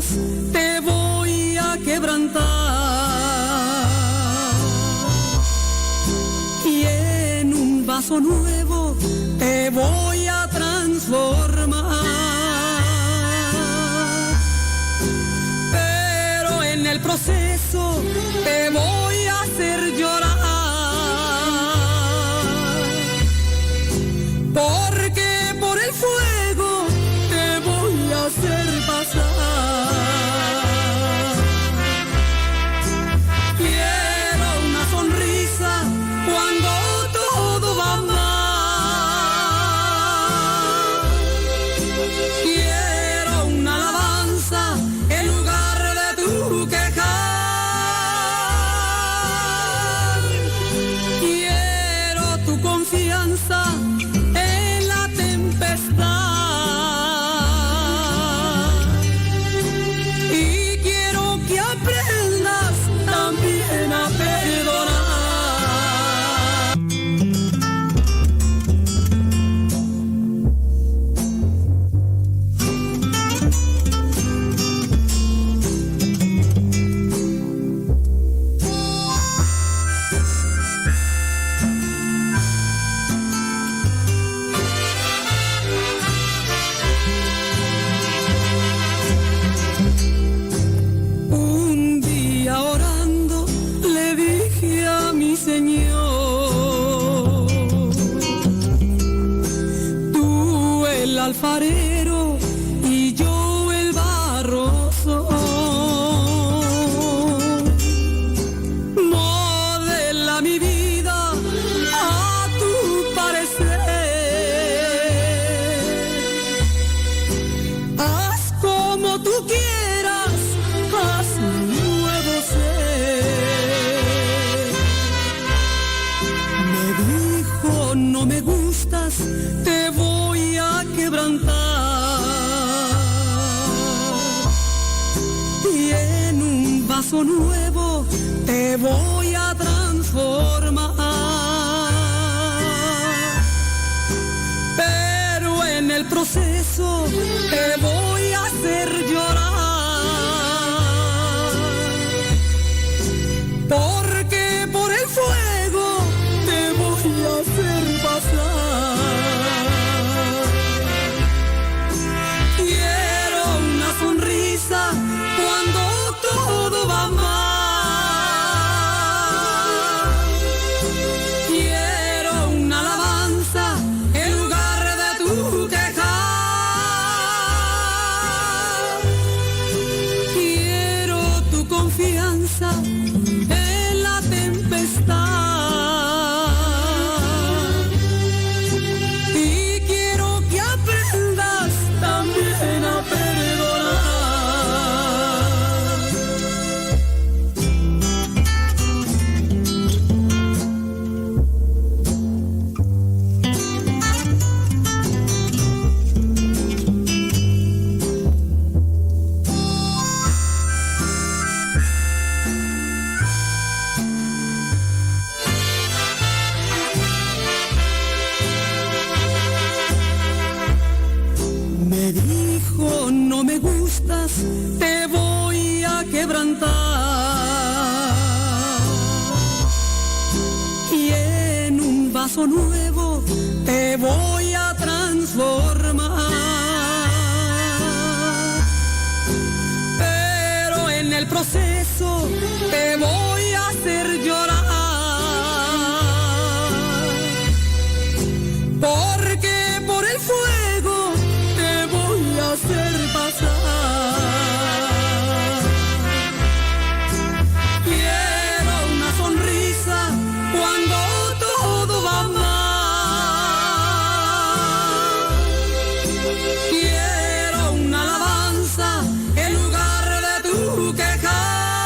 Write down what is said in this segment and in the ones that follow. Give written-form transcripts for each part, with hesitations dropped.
gustas, te voy a quebrantar. Y en un vaso nuevo te voy a transformar. Pero en el proceso te voy a hacer llorar. Porque por el fuego te voy a hacer pasar. Quiero una sonrisa cuando todo va mal. Quiero una alabanza en lugar de tu quejar. Quiero tu confianza en la tempestad. Y quiero que aprendas también a perdonar. Un día orando le dije a mi Señor, tú el alfarero y yo el barro soy. Modela mi vida a tu parecer. Haz como tú quieras, haz un nuevo ser. Me dijo, no me gustas, te voy a quebrantar. Y en un vaso nuevo te voy a transformar. Pero en el proceso te voy a hacer llorar. Porque por el fuego te voy a hacer pasar. Quiero una sonrisa cuando todo va mal. Quiero una alabanza en lugar de tu quejar. Quiero tu confianza en la tempestad. Y quiero que aprendas también a perdonar. Me dijo, no me gustas, te voy a quebrantar. Y en un vaso nuevo te voy a transformar. Pero en el proceso te voy a hacer llorar. Porque por el fuego te voy a hacer pasar. Quiero una sonrisa cuando todo va mal. Quiero una alabanza en lugar de tu quejar.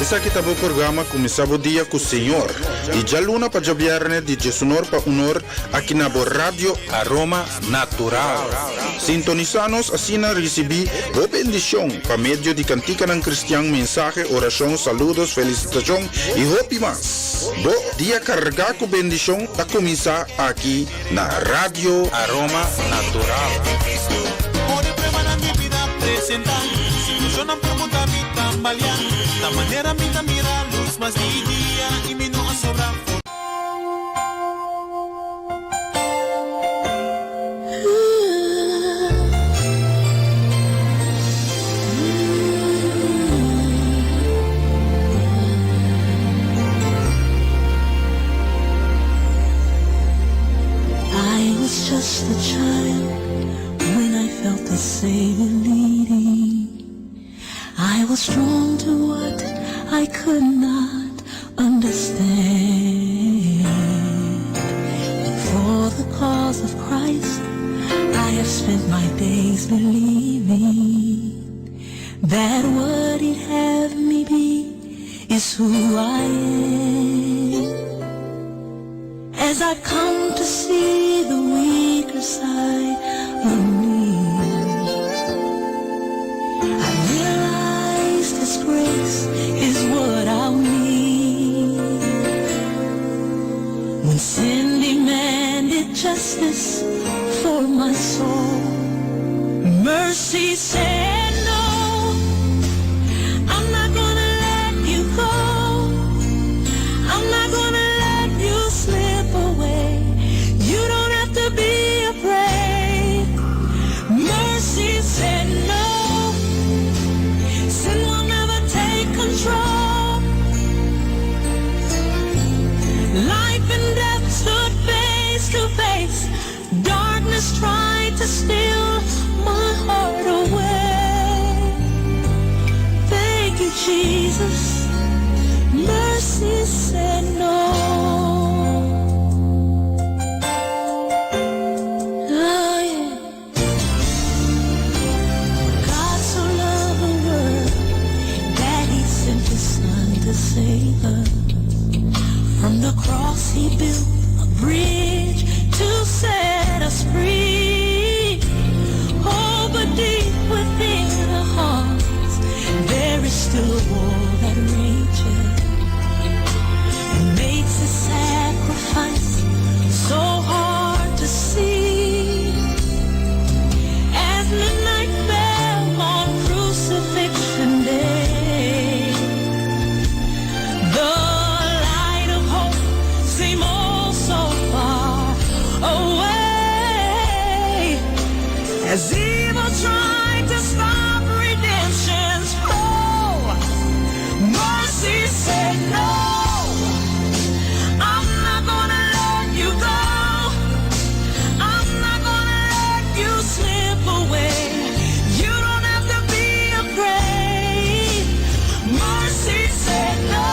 Esaki ta bo programa Kuminsá Bo Dia ku Señor, di djaluna pa djabièrnè di djesunor pa unor aki na bo Radio Aroma Natural. Sintonisá nos asina risibí bo bendishon pa medio di kantikanan kristian, mensahe, orashon, saludos, felisitashon i hopi mas. Bo dia kargá ku bendishon ta kuminsá aki na Radio Aroma Natural. I was just a child when I felt the Savior leading. I was drawn to what I could not understand. And for the cause of Christ, I have spent my days believing that what He'd have me be is who I am. As I've come to see the weaker side of me, I realize His grace is what I'll need. When sin demanded justice for my soul, mercy said no. I'm not gonna let you go. I'm not gonna let you slip away. You don't have to be afraid. Mercy said no. Sin will never take control. Life and death stood face to face. Darkness tried to steal my heart away. Thank you, Jesus. Mercy said no. Oh, yeah. God so loved the world that he sent his son to save us. From the cross he built a bridge to set us free. Oh, but deep within our hearts there is still a war that rages and makes the sacrifice so hard to see. As midnight fell on crucifixion day, the light of hope seemed oh so far away. As evil tried to stop redemption's flow, mercy said no. I'm not gonna let you go. I'm not gonna let you slip away. You don't have to be afraid. Mercy said no.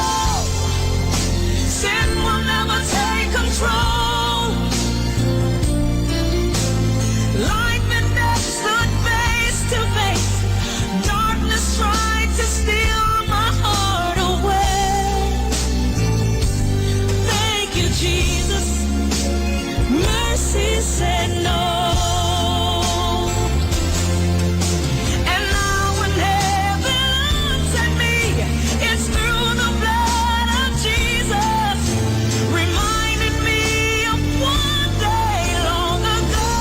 Sin will never take control. Life and death stood face to face. Darkness tried to steal my heart away. Thank you, Jesus. Mercy said no. And now when heaven looks at me, it's through the blood of Jesus, reminding me of one day long ago.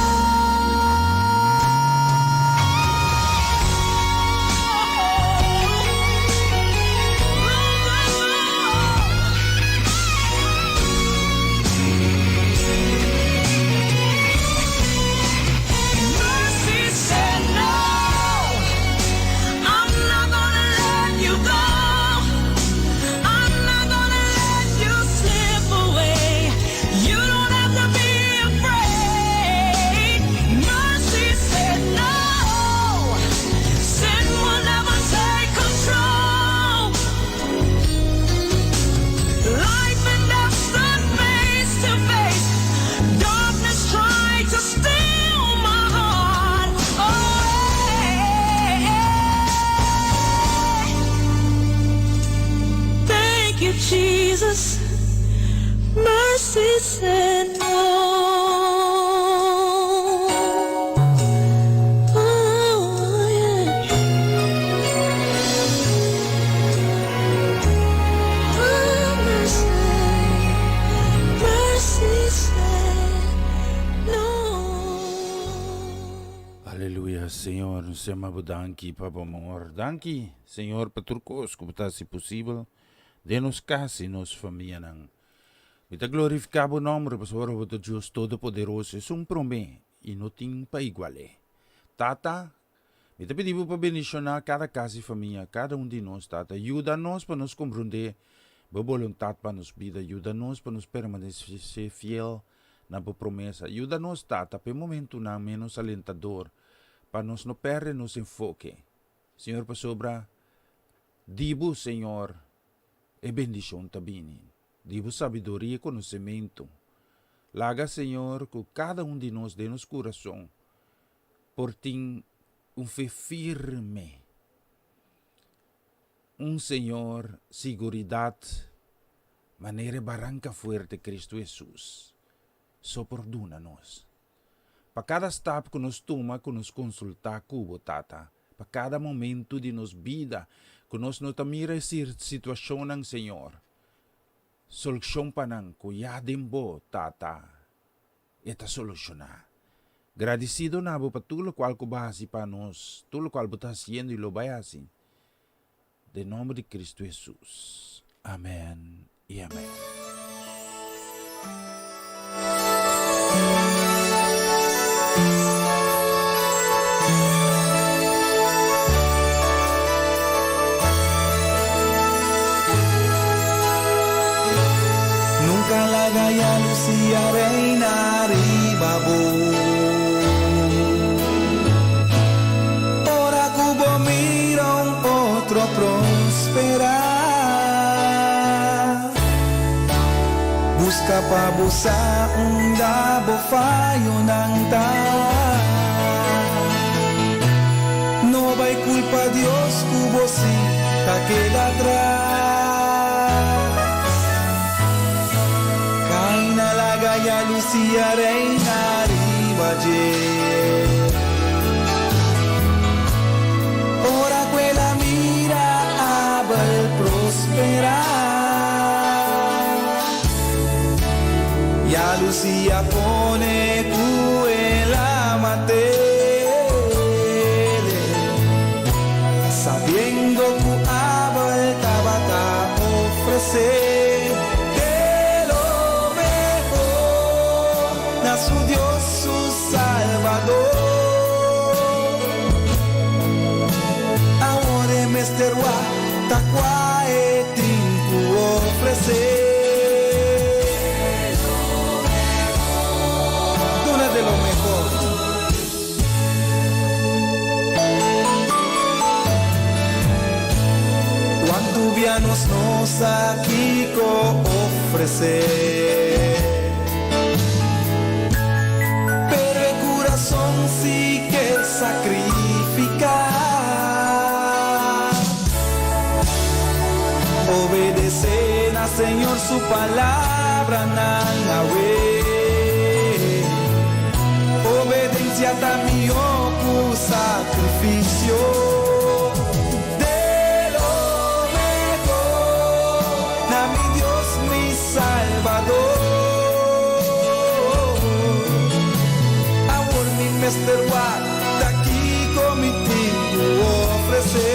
said no. Oh, yeah. Oh, mercy, mercy said no. Aleluya, Señor, nos yama bo danki pa bo amor. Danki, Señor, pa tur kos ku bo ta hasi posibel den nos kas i nos famianan. Mi ta glorifiká bo nòmber pasobra bo ta Dios Todopoderoso, esun promé i no tin pa igual'é. Tata, mi ta pidi bo pa bendishoná kada kas i famia, kada un di nos, Tata. Yuda nos pa nos komprondé bo boluntat pa nos bida. Yuda nos pa nos permanesé fiel na bo promesa. Yuda nos, Tata, pa e momentunan ménos alentador, pa nos no pèrdè nos enfoke, Señor, pasobra di bo, Señor, e bendishon ta bini, di bo sabiduria i konosementu. Laga, Señor, ku kada un di nos den nos kurason por tin un fe firme, un, Señor, siguridat manera e baranka fuerte Kristu Hesus so por duna nos. Pa kada stap ku nos tuma ku nos konsultá ku bo, Tata, pa kada momentu di nos bida ku nos no ta mira e situashonnan, Señor, solushon pa nan ku ya den bo, Tata, e ta solushoná. Gradisido na bo pa tur lokual ku bo a hasi pa nos, tur lokual bo ta hasiendo i lo bai hasi. Den nomber di Cristo Hesus. Amen y amen. Nunca laga yalusia reina riba bo. Ora ku bo mira un otro prosperá, buska pa bo sa unda bo fayonan ta. No bai kulpa Dios ku bo si ta keda atras. Kaina laga yalusia reina riba dje. Ora ku el a mira Abel prosperá, yalusia pone ku el a mat'é, sabiendo ku Abel tabata ofresé de lo mehor na su Dios su Salvador. Awor e mester wak ta kua e tin ku ofresé. Duna de lo mehor. Cuantu bia nos no sa kico ofrece. Pero e curason si ke sacrifica. Obedece na Señor su palabranan awe. Obedencia ta mihó ku sakrifisio. De lo mehor na mi Dios, mi Salbador. Awor mi mester wak ta kiko mi tin ku ofresé.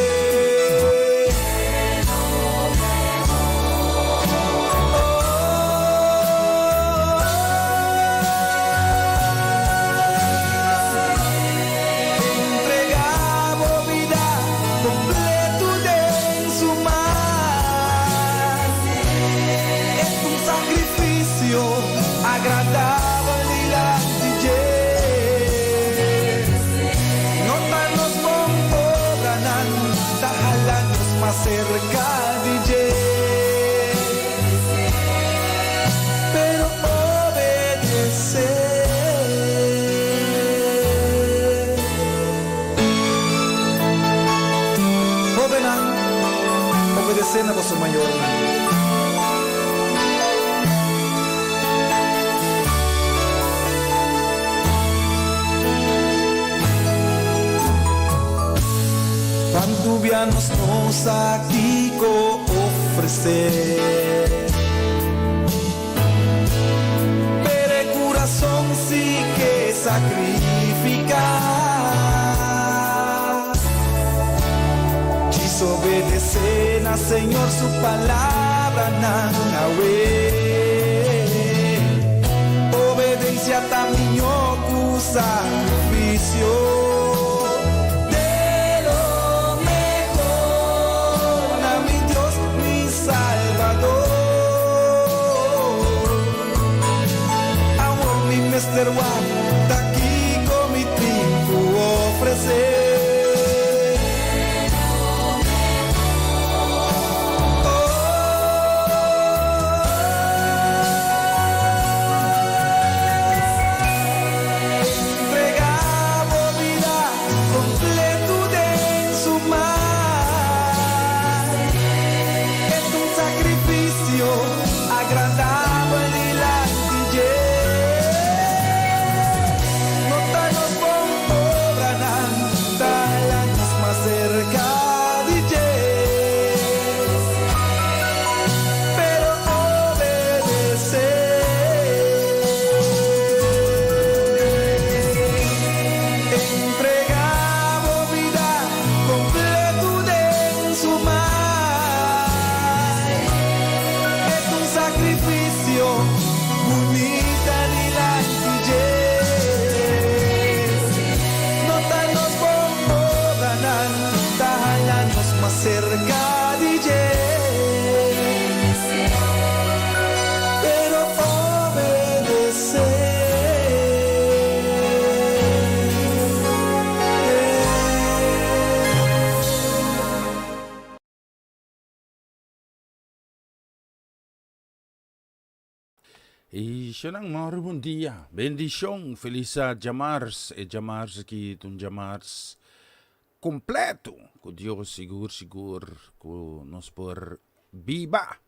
Entrega bo bida completo den su man. Es un sacrificio agradabel dilanti dje. No ta nos bon obranan ta hala nos mas cerca di dje. Pero obedece. Hobennan, obedece na boso mayornan. Tantu bia nos no sa kiko ofresé. Pero e kurason si ke sakrifiká. Djis obedesé na Señor su palabranan awe. Obedensia ta mihó ku sakrifisio. De lo mehor na mi Dios, mi Salbador. Awor mi mester wak ta kiko mi tin ku ofresé. Entrega bo bida completo den su man. E ta un sacrificio agradabel dilanti dje. No ta nos bon obranan ta hala nos mas cerca di dje, pero obedece. Entrega bo bida completo den su man. E ta un sacrificio bunita dilanti dje. No ta nos bon obranan ta hala nos mas cerca di dje, pero obedece. Y shonan mor bon dia, bendicion, feliz djamars, e djamars aki ta un djamars completo cu Dios sigur sigur cu nos por biba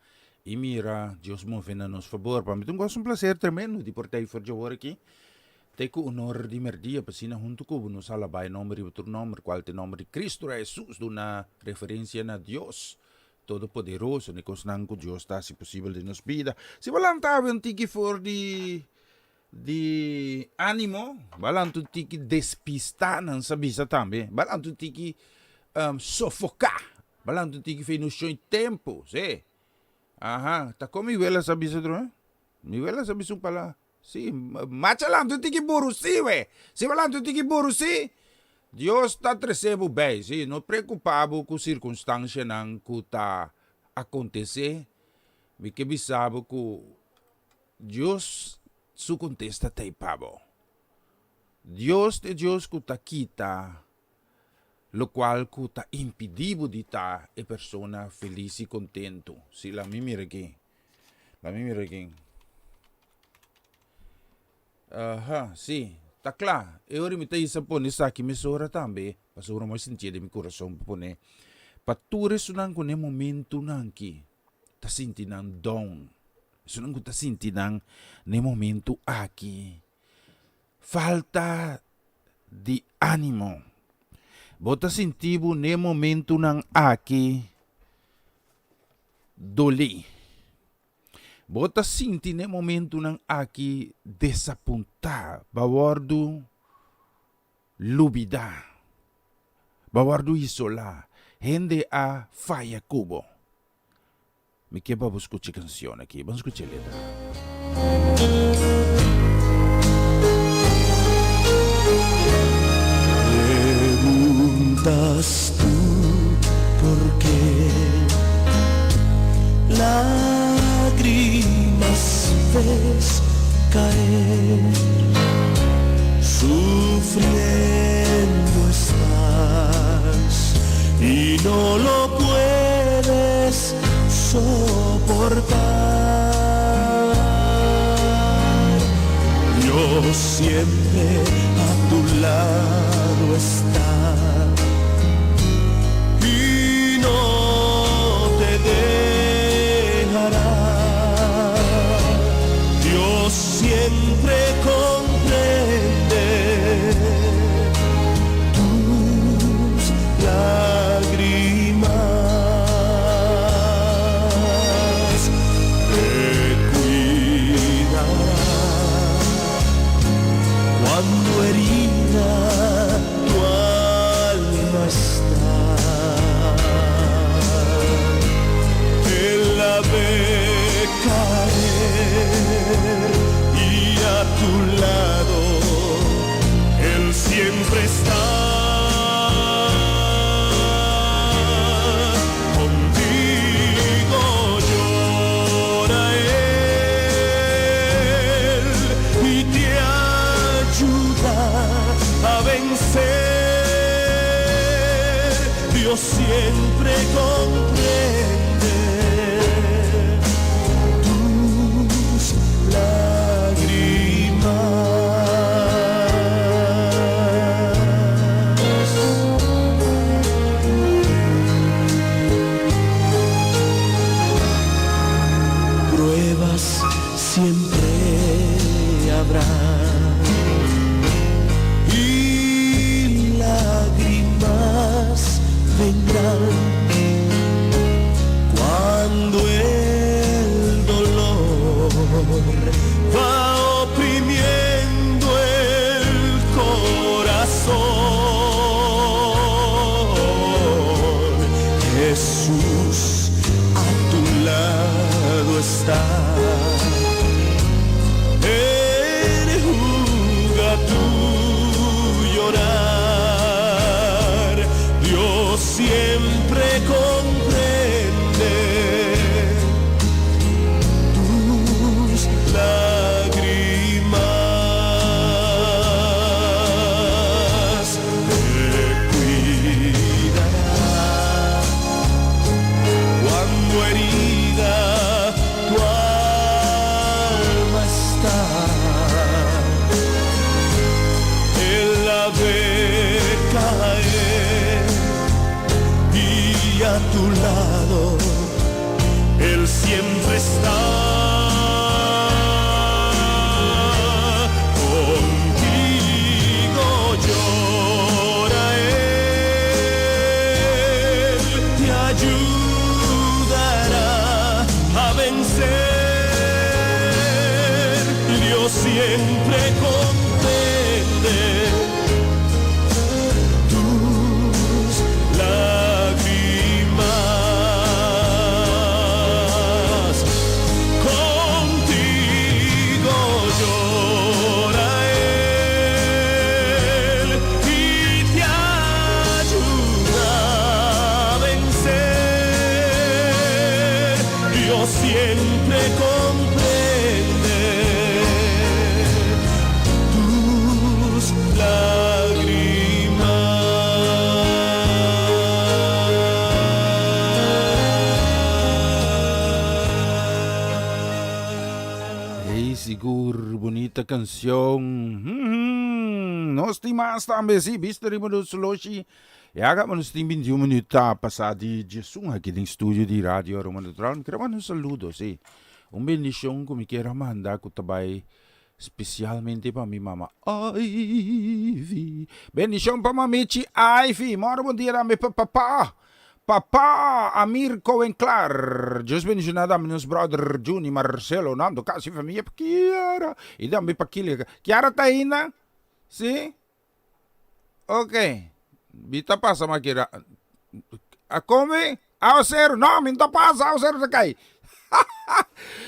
y mira Dios move na nos fabor. Pa mi ta un gozo un placer tremendo di por ta for dje ora aki te cu honor di merdia pa asina hunto cu bo nos alaba e nomber riba tur nomber cual ta e nomber di Cristo Jesus duna referencia na Dios Todopoderoso, ni kosnan ku Dios ta hasi posibel den nos bida. Si bo lanta awe un tiki for di di ánimo, bo a lanta un tiki despistá, nan sa bisa tambe, bo a lanta un tiki sofoká, bo a lanta un tiki fe noshon i tempu, sí. Aha, ta kon mi wela sa bisa otro? Mi wela sa bisa un palabra. Sí, macha lanta un tiki burusí we. Si bo lanta un tiki burusí, Dios ta trese bo bei. Sí, no preokupá bo ku sirkunstansianan ku ta akontesé. Mi ke bisa bo ku Dios su kontesta ta ei pa bo. Dios ta e Dios ku ta kita lokual ku ta impidí bo di ta e persona felis i kontentu. Sí, laga mi mira aki. Laga mi mira aki. Aha, sí, ta kla. E ora mi ta isa pone esaki mesora tambe, pasobra mi a sintié den mi kurason pa pone pa tur esunnan ku na e momentunan aki ta sinti nan down, esunnan ku ta sinti nan na e momentu aki falta di ánimo. Bo ta sinti bo na e momentunan aki dolí. Bo ta sinti n'e momentunan aki desapuntá, bo a wòrdu lubidá, bo a wòrdu isolá, hende a faya ku bo. Mi ke pa bo skucha e kanshon aki, ban skucha e letra. Preguntas tu por qué Lágrimas ves caer Sufriendo estás y no lo puedes soportar Dios siempre a tu lado está y no te dejará Dios siempre comprende tus lágrimas. Cuando herida tu alma está. Él la ve caer y a tu lado Él siempre está. Contigo llora Él y te ayuda a vencer. Dios siempre comprende tus lágrimas. Pruebas siempre habrá y lágrimas vendrán cuando el dolor va oprimiendo el corazón. Jesús a tu lado está. Enjuga tu llorar. Dios siempre comprende tus lágrimas. Te cuidará cuando herida tu alma está. Él la ve caer y a tu lado Él siempre está. Contigo llora Él, te ayudará a vencer. Dios siempre comprende tus lágrimas. Contigo llora Él y te ayuda a vencer. Dios siempre comprende tus lágrimas. Hey, sigur, bunita cancion. Nos tin mas tambe, si, bista riba nos oloshi. Ya caba nos tin 21 minuut ta pasa di 11 aki den studio di Radio Aroma Natural. Mi kier a manda un saludo, si. Un bendicion cu mi kier a manda cu ta bay specialmente pa mi mama Ivy. Bendicion pa mamichi Ivy. Moro bon dia tambe pa papa. Papa Amir Cohen Clar. Dios bendiciona tambe nos brother Juni Marcelo Nando casi famia pa Kiara y tambe pa Kilia. Kiara ta ainda? Si? Ok. Mi ta pasa ma Kiara. A come? Awaceru? No, mi no ta pasa, awaceru ta cay.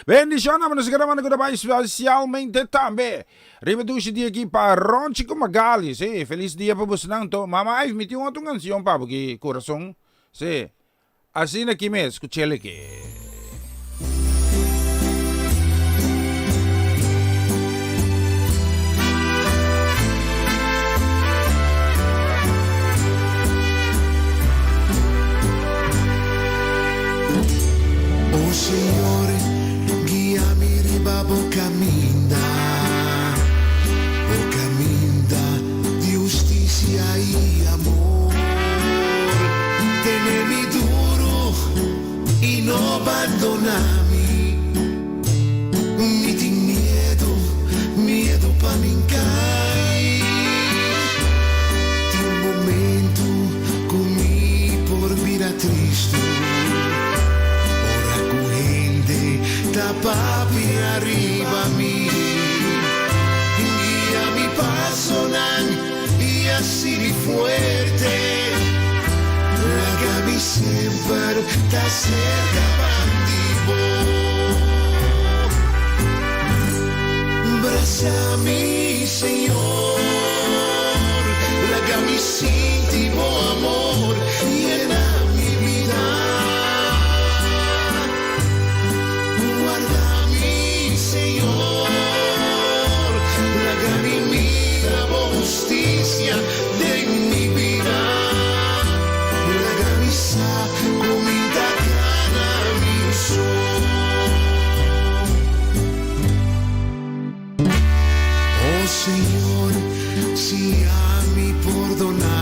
Bendicion tambe nos kere manda cu ta bay specialmente tambe riba dushi dia aki pa Ronchi cu Magali. Si, feliz dia pa bosonan to. Mama Ivy, mi tin otro cancion pa bo ki corazon. Si, asina aki mes, scuchel aki. O Señor, guia mi riba bo caminda, bo caminda di husticia y amor. Tene mi duro y no bati. hasi mi fuerte. Laga mi semper ta serka ban di bo. Brasa mi, Señor, laga mi sinti bo amor yena mi bida. Warda mi, Señor, laga mi mira bo husticia den mi bida. Laga mi sa cu mi ta cana mi so. Oh Señor, siña mi pordoná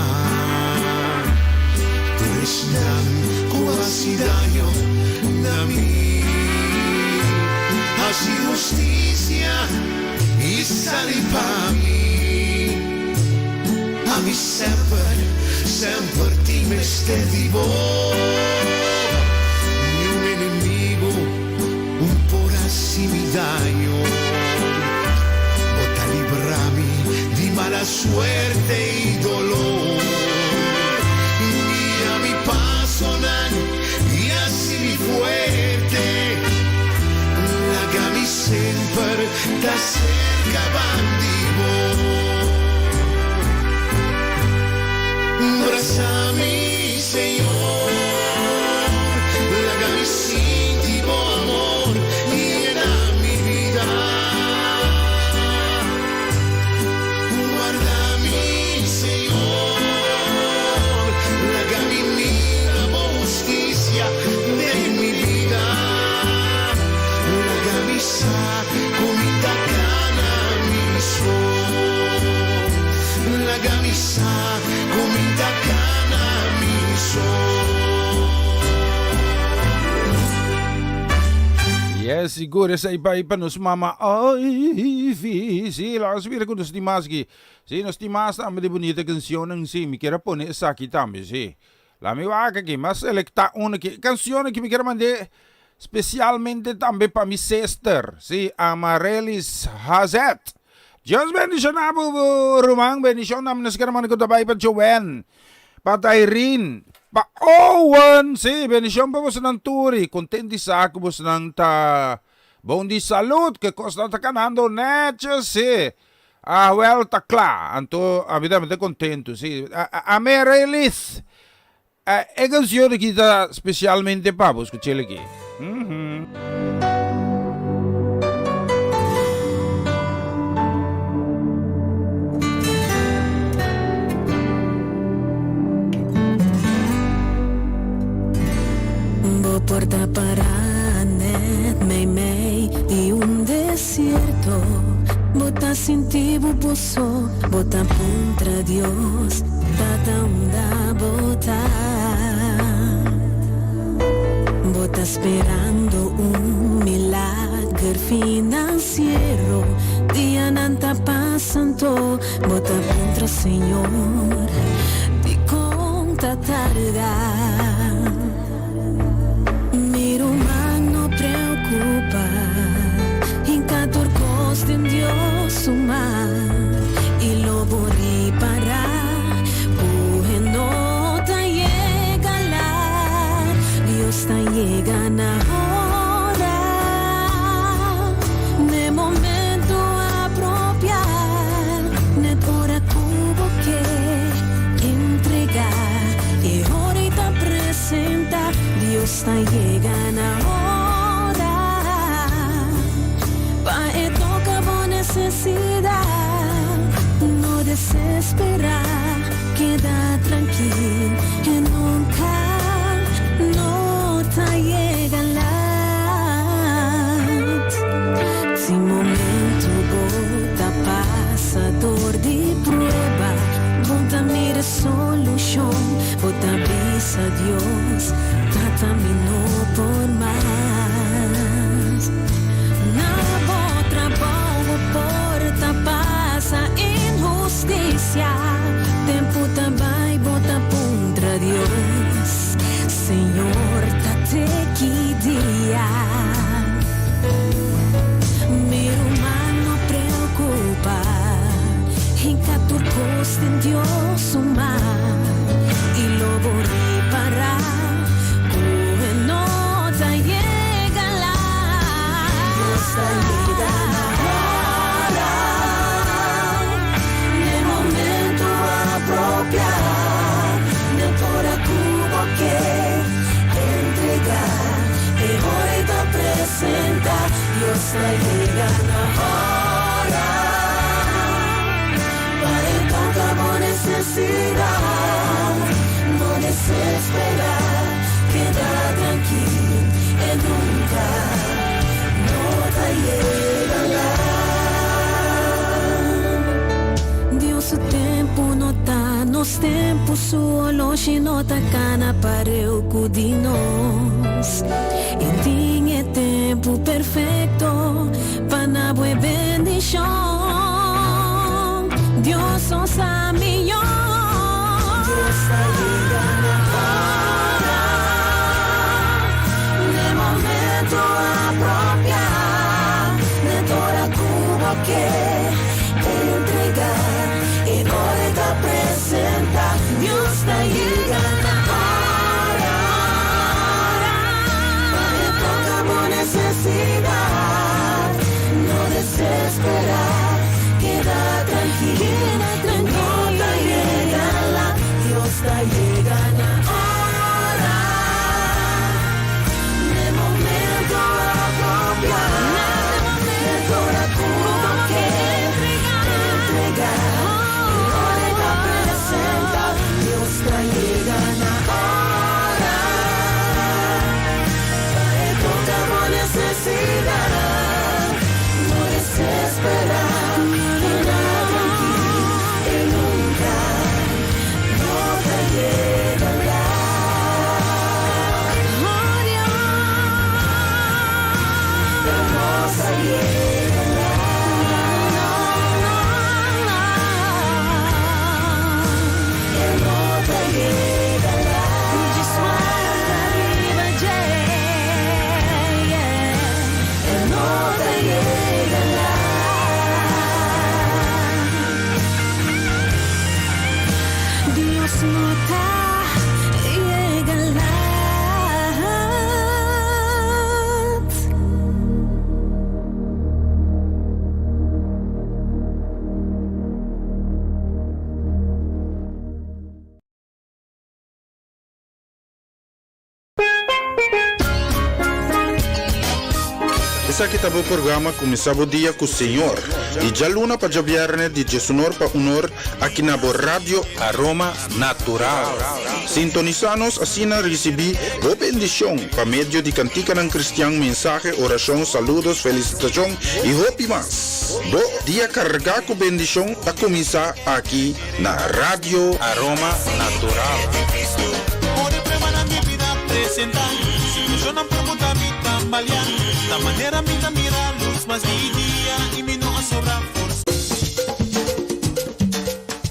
tur esnan ku hasi daño na mi. Hasi hustisia i sali pa mi. Ami semper, semper tin mester di bo. Niun enemigo un por hasi mi daño. Bo ta libra mi di mala suerte i dolor. Guia mi pasonan i hasi mi fuerte. Laga mi semper ta serka ban di bo. Brasa mi, Señor, laga mi sinti bo amor yena mi bida. Warda mi, Señor, laga mi mira bo hustisia den mi bida. Laga mi sa cu mi ta cana mi so. Laga mi sa cu mi ta cana mi so. Yes, sigur esei bai pa nos mama Ivy. Sí, laga nos mira ku nos tin mas aki. Sí, nos tin mas tambe di bunita cancionnan. Sí, mi kier a pone esaki tambe, sí. La mi wak aki, mi a selecta un aki. Cancionnan ki mi kier a mand'é specialmente tambe pa mi sister, sí, Amarelis Hazet. Dios bendiciona bo, bo ruman. Bendicion tambe nos kier a manda ku ta bai pa Joanne, pa Tyrene, pa Owen. Sí, bendicion pa bosonan tur y content di sa ku bosonan ta bon di salud, ke kosnan ta kanando netjes, sí. Ah, wel, ta kla. Anto ami tambe ta kontentu, sí. Amerelis, e kansion aki ta spesialmente pa bo, skuch'el aki. Bo por ta para net meimei di un desierto, bo ta sinti bo bo so, bo ta puntra Dios, Tata unda bo ta? Bo ta sperando un milager financiero, dianan ta pasando, bo ta puntra Señor, dikon ta tarda? Mi ruman no preocupa, hinca tur cos den Dios su man, y lo bo ripara cu e no ta yega laat, Dios ta yega na ora, n'e momento apropia, net ora cu bo ke entrega, e ora y ta presenta, Dios ta yega na ora, pa e toca bo necesidad, no desespera, keda trankil, e nunca no ta yega laat. Si momento bo ta pasa dor di prueba, bo ta mira solucion, bo ta bisa Dios, Tata mi no por mas. Na bo trabou bo por ta pasa inhusticia, tempu ta bai bo ta puntra Dios, Señor ta te ki dia? Mi ruman no preocupa, hinca tur. kos den Dios su man i lo bo ripará ku e no ta yega lat. Dios ta yega na ora, n'e momento apropiá, n'e ora ku bo ke entregá, e ora e ta presentá. Dios ta yega na ora pa e toka bo nesesidat. No desesperá, keda trankil, e nunka no ta yega lat. Dios su tempu no ta nos tempu, su oloshi no ta kana pareu ku di nos. E tin e tempu perfekto pa na bo e bendishon. Dios so sa mihó. Dios ta yega na ora, n'e momento apropiá, n'e ora ku bo ke entregá, e ora e ta presentá. Dios ta yega na ora pa e toka bo nesesidat. No desesperá, keda trankil, no ta yega lat. Dios ta yega na ora, n'e momento apropiá, n'e ora ku bo ke entregá, e ora e ta presentá. Dios ta yega na ora pa e toka bo nesesidat. No desesperá, keda trankil, e nunka no ta yega lat. Oh Dios, no ta yega lat. No, no, no. E no ta yega lat. Just warda riba dje, yeah. E no ta yega lat. Dios no ta yega lat. Esaki ta bo programa Kuminsá Bo Dia ku Señor, di djaluna pa djabièrnè di diesunor pa unor aki na bo Radio Aroma Natural. Sintonisá nos asina risibí bo bendishon pa medio di kantikanan kristian, mensahe, orashon, saludos, felisitashon i hopi mas. Bo dia kargá ku bendishon ta kuminsá aki na Radio Aroma Natural.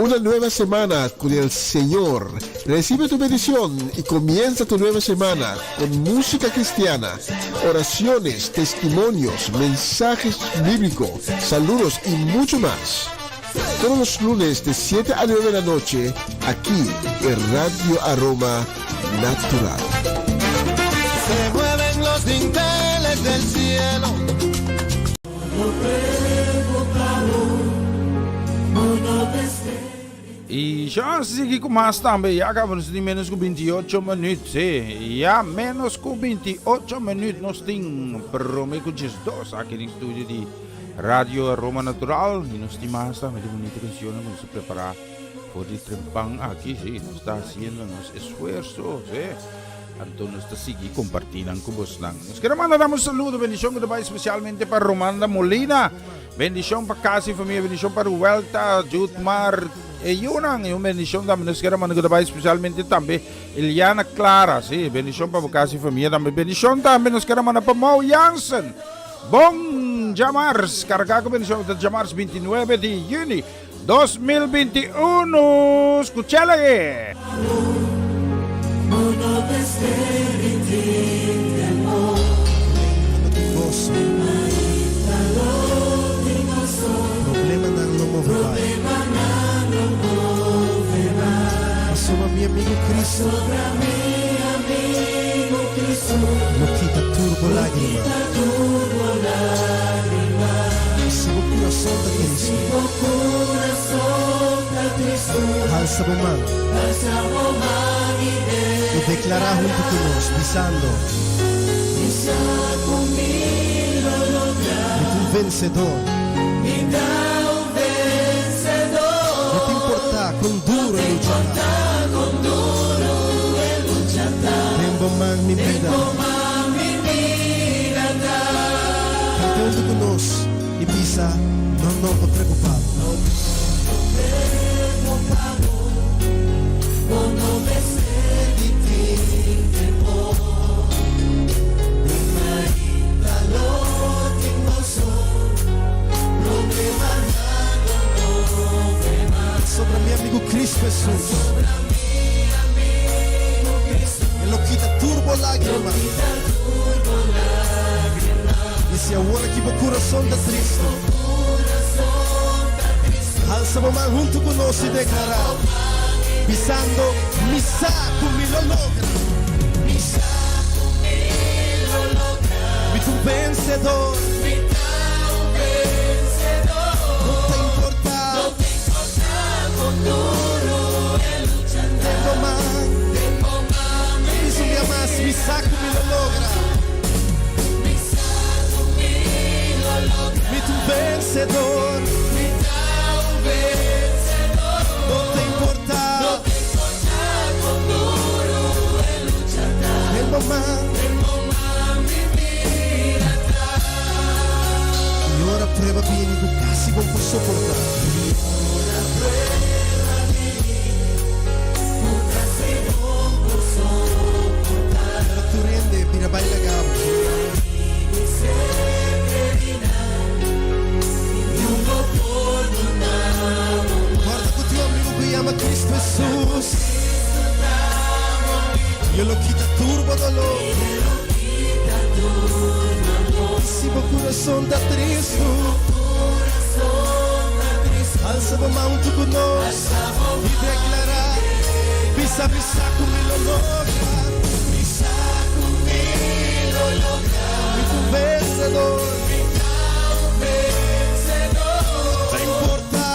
Una nueva semana con el Señor. Recibe tu bendición y comienza tu nueva semana con música cristiana, oraciones, testimonios, mensajes bíblicos, saludos y mucho más. Todos los lunes de 7 a 9 de la noche, aquí en Radio Aroma Natural. Se mueven los dinteles del cielo. I ya sigui ku mas tambe, ya kaba nos tin menos ku 28 minuut, sí, ya menos ku 28 minuut nos tin prome ku 12 aki den studio di Radio Aroma Natural y nos tin mas tambe di bonita cancionnan cu nos a prepara for di trempan aki, sí, nos ta haciendo nos esfuerzo, sí, anto nos ta sigui comparti nan cu bosnan. Nos quiere manda dam un saludo, bendicion cu ta bay especialmente pa Romanda Molina, bendicion pa casa y familia, bendicion pa Ruelta, Judmar, e yunan, y un bendicion tambe nos quiere manda cu ta bay especialmente tambe Eliana Clara, sí, bendicion pa bo casa y familia tambe, bendicion tambe nos quiere manda pa Mau Jansen. Bon djamars, kargá ku bendishon ta djamars 29 di yüni 2021. Skuchá lage! Problemanan lo move bai. Lo kita tur bo lágrima. I si bo kurason ta tristu. Halsa bo man. I deklará huntu ku nos, bisando. Mi ta un vensedor. No ta importá kon duru e lucha ta. Den bo man mi bida ta. Kanta huntu ku nos i bisa, No, no, no preokupá bo. Sobra mi amigu Cristo Hesus. E lo kita tur bo lágrima. I si awor aki bo kurason ta tristu, halsa bo man huntu ku nos i deklará, bisando, Mi sa ku mi lo logra. Mi ta un vensedor. No ta importá. Den bo man. Bisa un bia mas, Mi sa ku mi lo logra. Mi ta un vensedor. No ta importá. Den bo man. I ora prueba bini ku kasi bo por soportá. Pero tur hende bira bai laga bo. Kòrda ku tin un amigu ku yama Kristu Hesus. I e lo kita tur bo doló. I si bo kurason ta tristu, alsa bo man huntu ku nos i deklará, Bisa, bisa ku mi lo logra. Mi ta un vensedor. No ta importá.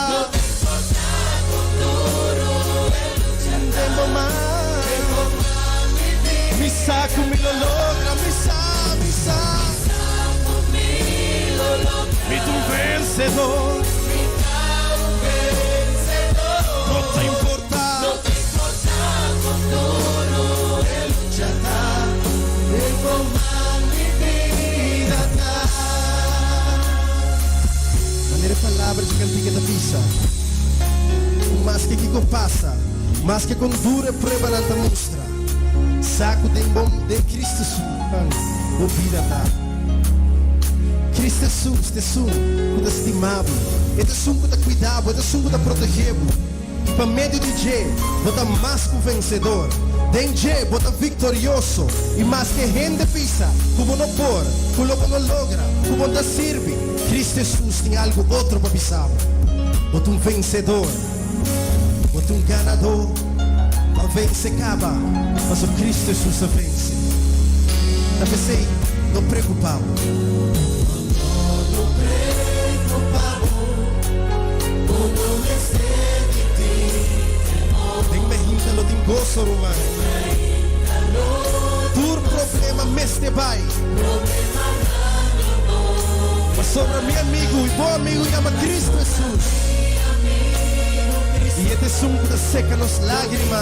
Den bo man. Mi sa ku mi lo logra. Mi sa, mi sa. Mi ta un vensedor. No ta importá. Manera e palabra dje kantika ta bisa, ku maske kiko pasa, maske kon duru e pruebanan ta mustra, sa ku den bo, den Kristu su man, bo bida ta. Kristu Hesus ta esun ku ta stima bo, e ta esun ku ta kuida bo, e ta esun ku ta protegé bo. I pa medio di dje bo ta mas ku vensedor. Den dje bo ta viktorioso. I maske hende bisa ku bo no por, ku lo bo no logra, ku bo no ta sirbi, Kristu Hesus tin algu otro pa bisa bo. Bo ta un vensedor. Bo ta un ganadó. Bo a vense kaba, pasobra Kristu Hesus a vense. Ta p'esei, no preokupá bo. Den mehinta lo tin goso, ruman. Tur problema mester bai. Pasobra mi amigu i bo amigu yama Cristo Hesus. I e ta esun ku ta seka nos lágrima.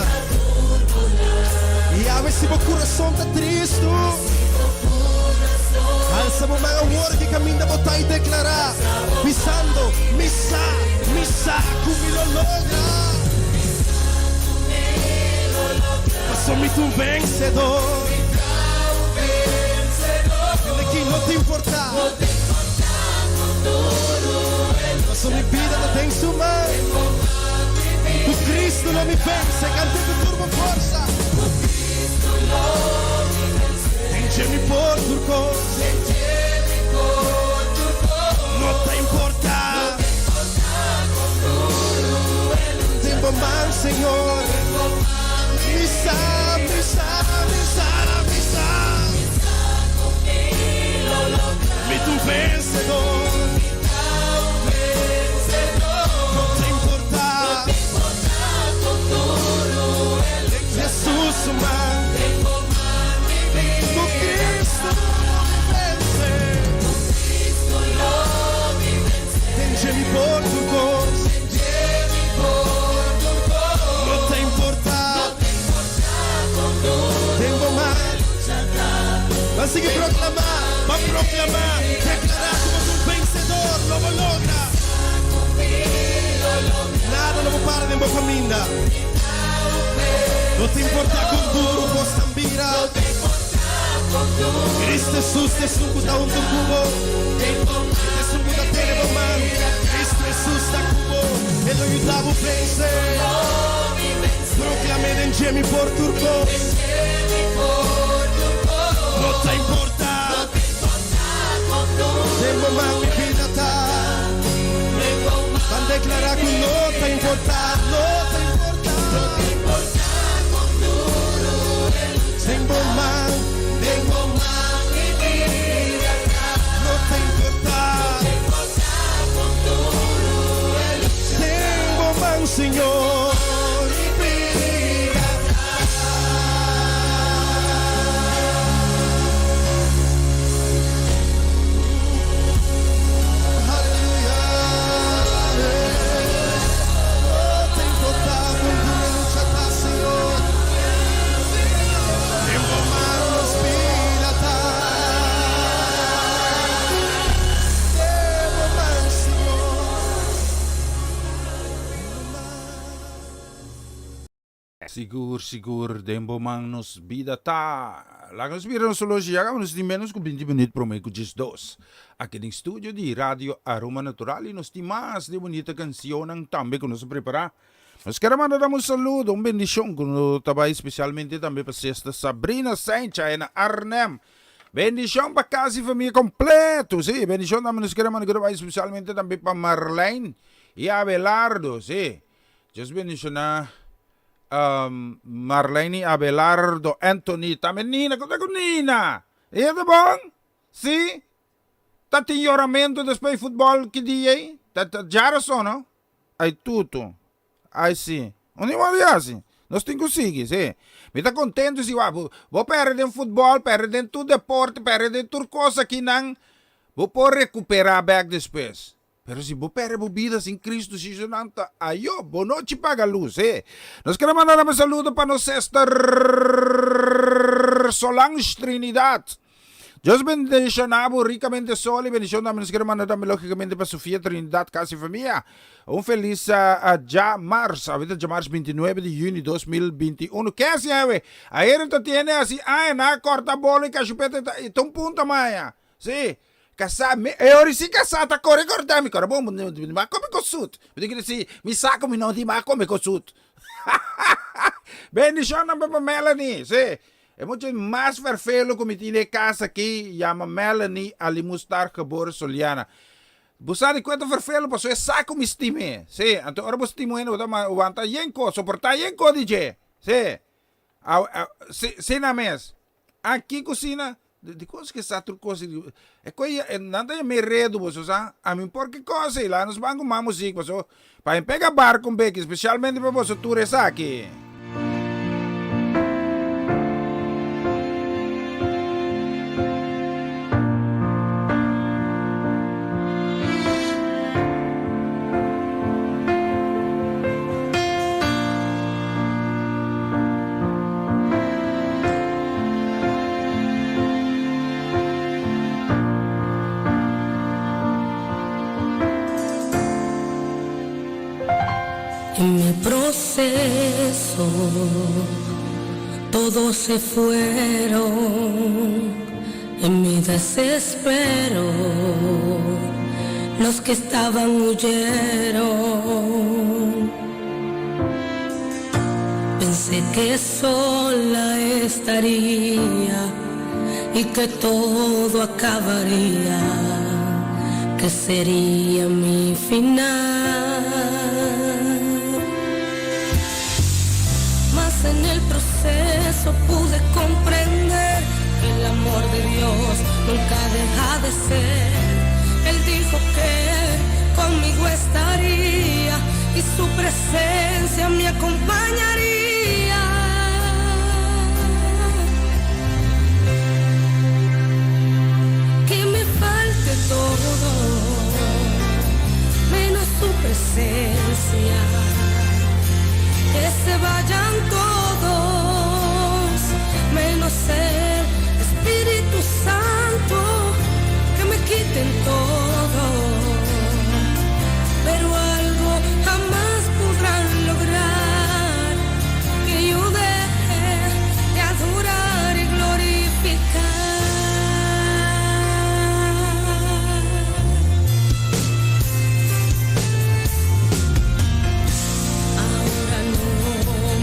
I awe si bo kurason ta tristu, alsa bo man awor ki kaminda bo ta i deklará, bisando, Mi sa, mi sa ku mi lo logra. Paso mi ta un vensedor. Hende ki no ta importá. Paso mi bida ta den su man. Ku Cristo lo mi vense. Kant'é ku tur bo forsa. Den dje mi por tur kos. No ta importá. Den bo man, Señor. Mi sa, mi sa, mi sa, mi sa. Mi ta un vencedor. No ta importa. Den Jesus su man. Cu Cristo mi vence. Den dje mi por tur cos. No ta importa. Den bo man. Ban sigui proclama. Ban proclama. Declara cu bo ta un vencedor. Lo bo logra. Nada lo bo para den bo caminda. No ta importa con duro cosnan bira. Cristo Jesus ta esun cu ta hunto cu bo. E ta esun cu ta tene bo man. Cristo Jesus ta cu bo. E lo yuda bo vence. Proclame den dje mi por tur cos. No ta importa. Den bo man mi bida ta. Ban declara cu no ta importa. No ta importa. Den bo man. Den bo man mi bida ta. No ta importa. Den bo man, Señor. Mi bida ta. Aleluya. No ta importa con duro lucha ta, Señor. Den bo man nos bida ta. Den bo man, Señor. Den bo man. Sigur, sigur, den bo man nos bida ta. Laga nos mira nos horloge, ya caba nos tin menos cu binti minuut prome cu diesdos. Aki den studio di Radio Aroma Natural y nos tin mas di bunita cancionnan tambe cu nos a prepara. Nos kier a manda dam un saludo, un bendicion cu no ta bay specialmente tambe pa Sister Sabrina Saincha na Arnhem. Bendicion pa casa y famia completo, si. Bendicion tambe nos kier a manda cu ta bay specialmente tambe pa Marlene y Abelardo, si. Dios bendiciona Marlene y Abelardo, Anthony, tambe Nina, con ta cu Nina? Ella ta bon? Si? Ta tin yoramento despues di futbol ki dia ey? Ta ta djarason no? Ay tutu. Ay si. Un di modo yasi. Nos tin cu sigui, si. Mi ta contento si wak bo bo perde den futbol, perde den tur deporte, perde den tur cos akinan, bo por recupera bek despues. Pero si bo perde bo bida sin Cristo, si su nan ta ayo, bo nochi paga luz, he. Nos kere manda nan un saludo pa nos sister Solange Trinidad. Dios bendiciona bo ricamente Sol y bendicion tambe nos kere manda tambe logicamente pa Sofia Trinidad casi famia. Un feliz djamars, awe ta djamars 29 di juni 2021. Ke asi awe? Ayer ta tiene asi aña na corta bolo y cashupete ta un punta maya. Si. Kasá, mi, e ora si kasá ta kore kòrtá mi kòrda bon, mi no a kome kosut. Mi ta kere si, mi sa ku mi no tin a kome kosut. Bendishonnan pa Melanie, si. E mucha mas ferfelu ku mi tin den e kas aki yama Melanie Alimustar geboren Soliana. Bo sa di ku e ta ferfelu pasobra e sa ku mi stim'é, si. Anto ora bo stima un hende bo ta wanta yen kos, soportá yen kos di dje, si. Si, si nan mes. A kiko sina? Di kos ke sa tur kos e koi nan ta yama e redu boso sa a mi por ke kos ei la nos ban ku mas musik paso pa mi pega barco un beki spesialmente pa boso tur esaki. En mi proceso todos se fueron en mi desespero los que estaban huyeron. Pensé que sola estaría y que todo acabaría, que sería mi final. Mas en el proceso pude comprender que el amor de Dios nunca deja de ser. Él dijo que conmigo estaría y su presencia me acompañaría. Que me falte todo, menos su presencia. Que se vayan todos, menos el Espíritu Santo, que me quiten todo. Pero algo jamás podrán lograr, que yo deje de adorar y glorificar. Ahora no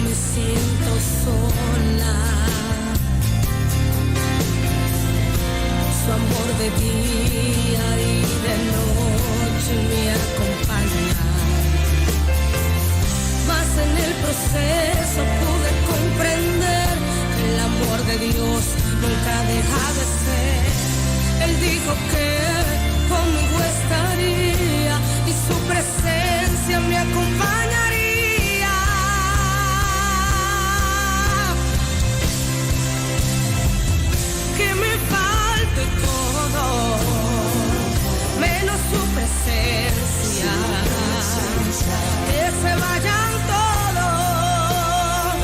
me siento sola. Su amor de día y de noche me acompaña. Mas en el proceso pude comprender que el amor de Dios nunca deja de ser. Él dijo que conmigo estaría y su presencia me acompañaría. Que me falte todo, menos su presencia. Que se vayan todos,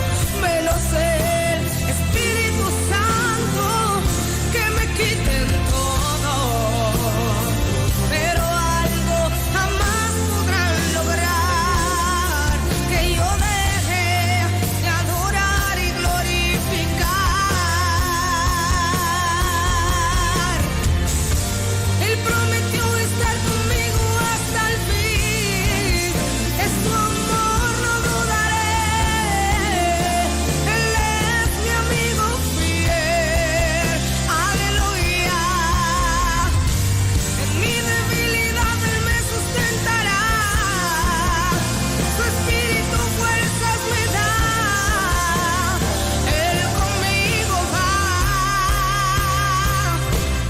menos el Espíritu Santo, que me quiten todo. Pero algo jamás podrán lograr, que yo deje de adorar y glorificar. Él prometió estar conmigo hasta el fin. Es su amor, no dudaré. Él es mi amigo fiel. Aleluya. En mi debilidad Él me sustentará. Su espíritu fuerzas me da. Él conmigo va.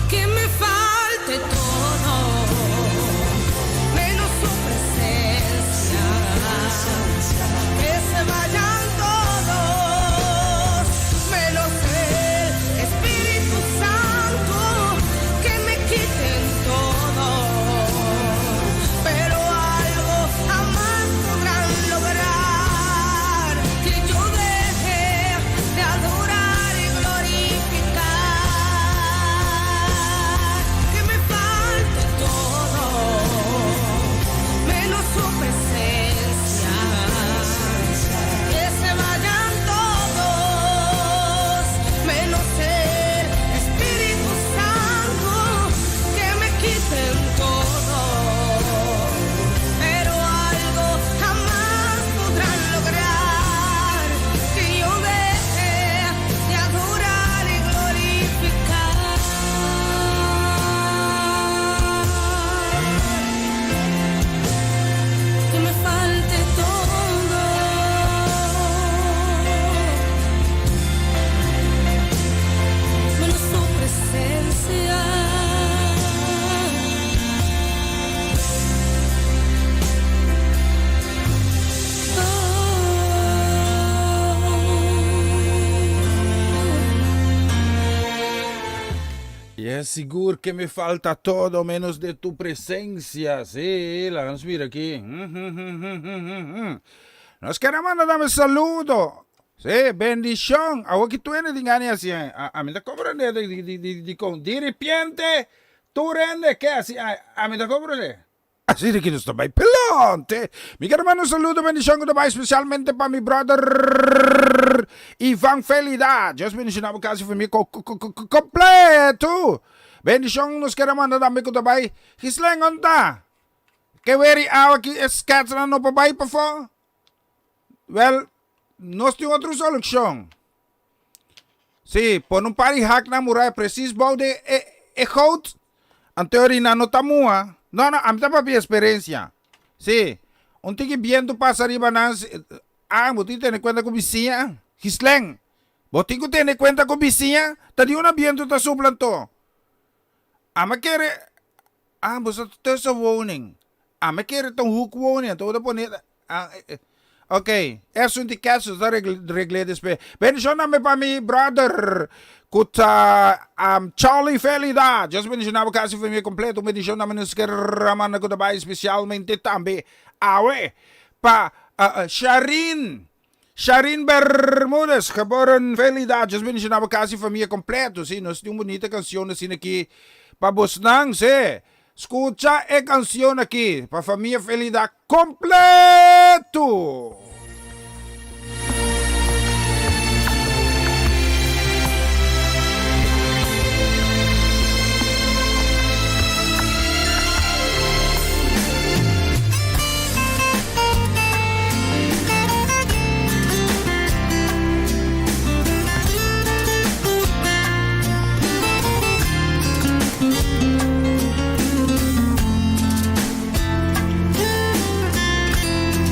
Que me falte todo, menos su presencia. Que se vayan todos, menos el Espíritu Santo, que me quiten todo. Pero algo jamás podrán lograr, que yo deje de adorar y glorificar. Que me falte todo, menos su presencia. Que se vayan todos, menos el Espíritu Santo, que me quiten todo. Pero algo jamás podrán lograr, que yo deje de adorar y glorificar. Que me falte todo, menos su presencia. Yes, sigur que me falta todo menos de tu presencia. Sí, la nos mira aki. Nos kier manda dame saludo. Sí, bendicion. Awor cu tur hende tin gana asina. Ami ta comprende di con. Di repente, tur hende kier asina. Ami ta comprende. Asina cu nos ta bay pelonte. Mi kier manda un saludo, bendicion cu ta bay especialmente pa mi brother Ivan Felida. Dios bendiciona bo cas y familia completo. Bendicion nos kier manda tambe cu ta bay Gislen onta. Ke weri awa ki e sketsnan no por bay pafó? Wel, nos tin otro solucion. Sí, pone un par di hak na muraya precies bou de e, e goot. Anto orina no ta mua. No, no, ami ta papia experiencia. Sí, un tiki biento pasa riba nan, ah, bo tin tene cuenta cu bisiña. Gislèn, bo tin ku tene kuenta ku bisiña ta di un abientu ta supla anto. Ami a kere, ah, bo sa ta tussenwoning. Ami a kere ta un hoekwoning, anto bo ta pone, ah, ok, esun di kèts ta regl'é despues. Bendishon tambe pa mi brother ku ta Charlie Felida. Dios bendishoná bo kas i famia kompleto. Un bendishon tambe nos ke ramanda ku ta bai spesialmente tambe awe pa Sharin. Sharin Bermudez, geboren Felida. Dios bendishoná bo kas i famia kompleto. Sí, nos tin un bunita kanshon asina aki pa bosnan, sí. Skucha e kanshon aki pa famia Felida kompleto!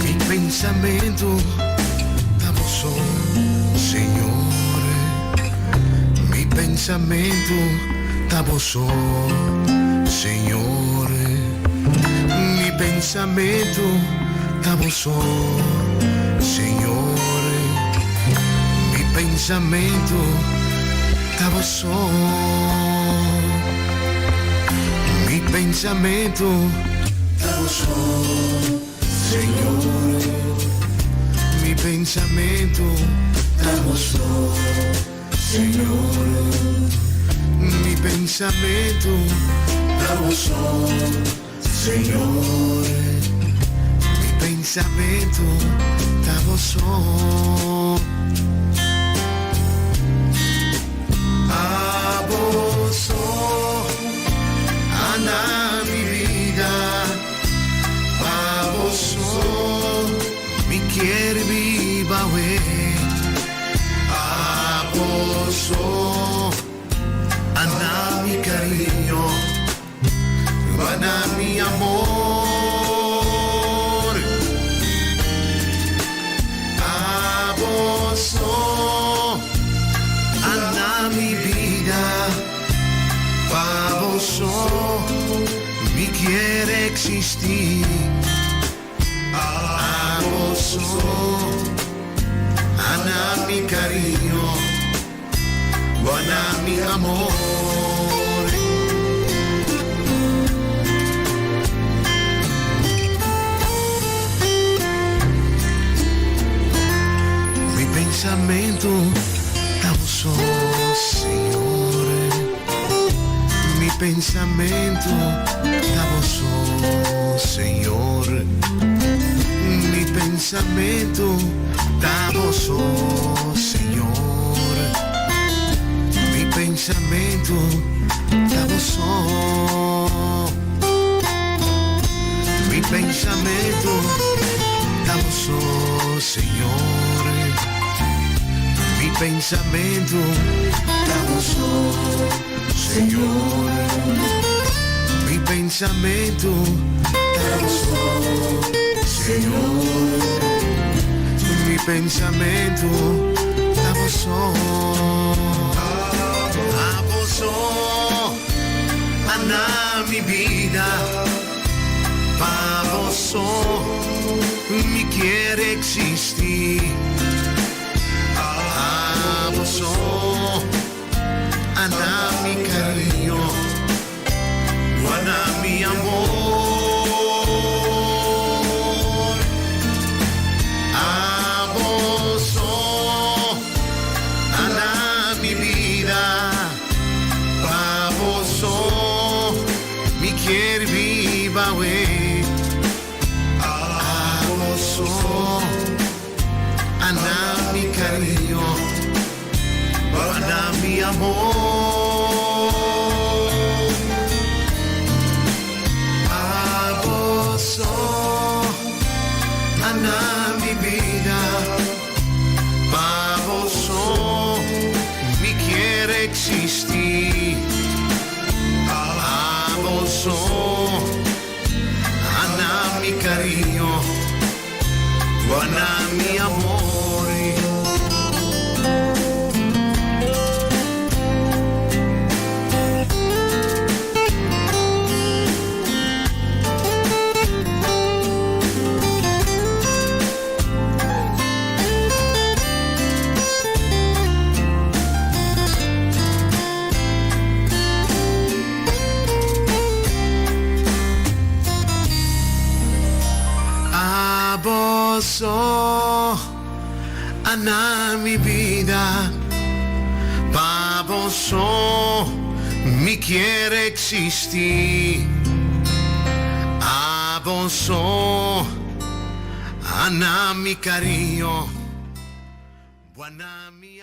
Mi pensamentu ta bo so, Señor. Mi pensamentu ta bo so, Señor. Mi pensamentu ta bo so, Señor. Mi pensamentu ta bo so. Mi pensamentu ta bo so, Señor. Mi pensamentu ta bo so, Señor. Mi pensamentu ta bo so, Señor. Mi pensamentu ta bo so. Abo so ana mi bida, pa bo so mi kier biba awe. Abo so ana mi cariño, ana mi amor. Abo so ana mi bida, pa bo so mi kier existi. Abo so ana mi cariño, bo ana mi amor. Mi pensamento ta bo so, Señor. Mi pensamento ta bo so, Señor. Mi pensamento ta bo so, Señor. Mi pensamento ta bo so. Mi pensamento ta bo so, Señor. Mi pensamento ta bo so, Señor. Mi pensamento ta bo so, Señor. Mi pensamento ta bo so. Abo so, ana mi bida. Pa bo so mi kier existi. Abo so ana mi cariño, bo ana mi amor. Abo so ana mi bida, pa bo so Mi kier biba awe Abo so Ana mi cariño Ana mi amor Abo so Ana mi bida Pa bo so Mi kier existi. Abo so ana mi cariño, bo ana mi amor. a na mi bida, pa bo so mi kier existi. Abo so a na mi cariño, bo a na mi.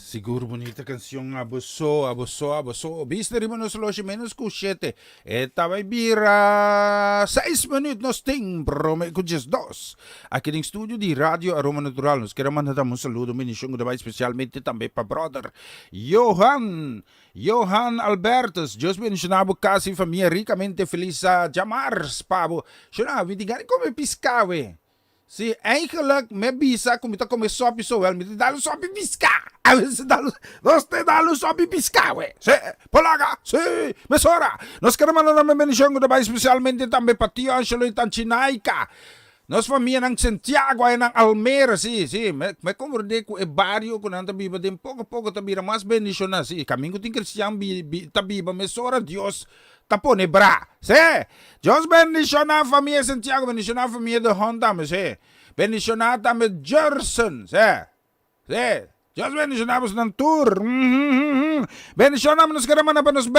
Sigur bunita cancion abo so abo so abo so bista riba nos loshi menos cu shete e ta bay bira seis minuut nos tin prome cu 12 aki den studio di Radio Aroma Natural nos kier a manda tambe un saludo un bendicion cu ta bay specialmente tambe pa brother Johan Johan Albertus Dios bendiciona bo casa y famia ricamente feliz djamars pa bo shona mi tin gana di come pisca we. Si, eigenlijk mi a bisa ku mi ta kome sopi so wel, mi ta dal un sopi piská. A mi ta dal un, nos ta dal un sopi piská we. Si, por laga, si, mesora. Nos kere manda nan bendishon ku ta bai spesialmente tambe pa tio Angelo i tanchi Naika. Nos famianan Santiago ai nan Almere, si, si, mi, mi a komprendé ku e bario ku nan ta biba den poko poko ta bira mas bendishoná. Si, kaminda ku tin kristian bi, bi, ta biba mesora Dios Ta pone bra. Sí. Dios bendiciona famia Santiago, bendiciona famia de Hon tambe, sí. Bendiciona tambe Jerson, sí. Sí. Dios bendiciona bosnan tur. Mm-hmm. Bendiciona nos kere manda pa nos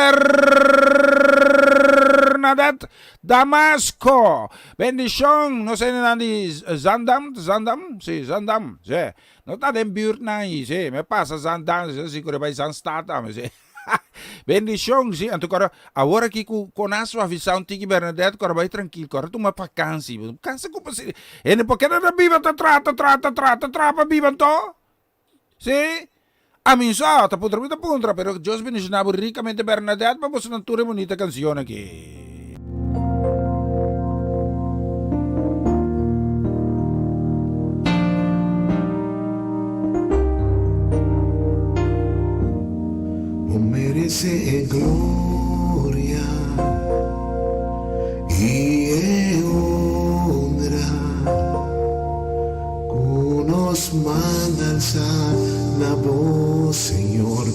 Bernadette Damasco. Bendicion nos hendenan di Zandam, Zandam, sí, Zandam, sí. No ta den buurt nan ahí, sí. Me pasa Zandam, sí, sí, bai Zandstad tambe, sí. Bendicion, si, anto kora awor aki ku kon a suavisa un tiki Bernadette kora bai trankil, kora tuma vakansi, kansa ku pasi, hende por keda ta biba ta traha ta traha ta traha ta traha pa biba anto? Si, ami sa ta puntra mi ta puntra, pero Dios bendiciona bo ricamente Bernadette pa boso nan tur e bunita cancion aki. Bo merece e gloria y e honra cu nos man alza na bo, Señor.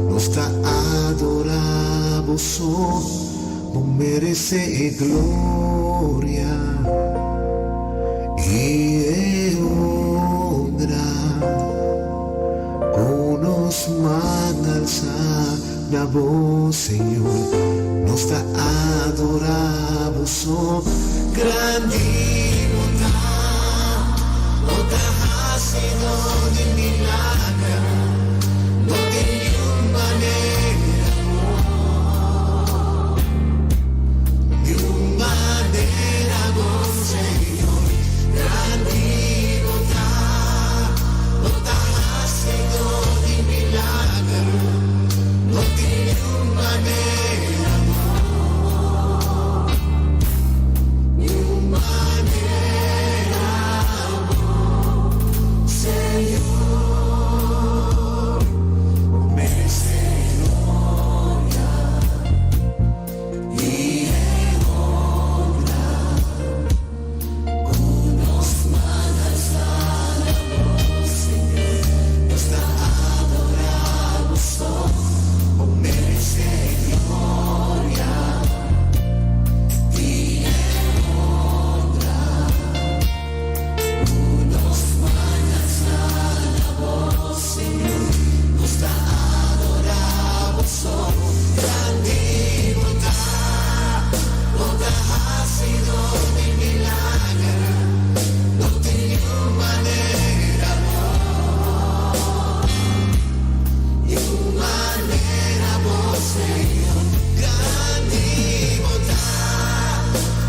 Nos ta adora bo so. Bo merece e gloria y e honra cu nos man alza na bo, Señor. Nos ta adora bo so. Grandi bo ta, bo ta hacidor di milager, no tin niun manera bo. Niun manera bo, Señor. Grandi bo ta, bo ta hacidor di milager, no tin niun manera bo. Niun manera bo, Señor. Bo merece gloria y e honra cu nos man alza na bo, Señor. Nos ta adora bo so. Bo merece gloria y e honra cu nos man alza na bo, Señor. Nos ta adora bo so. Grandi bo ta, bo ta hacidor di milager, no tin niun manera bo, niun manera bo, Señor. Grandi bo ta,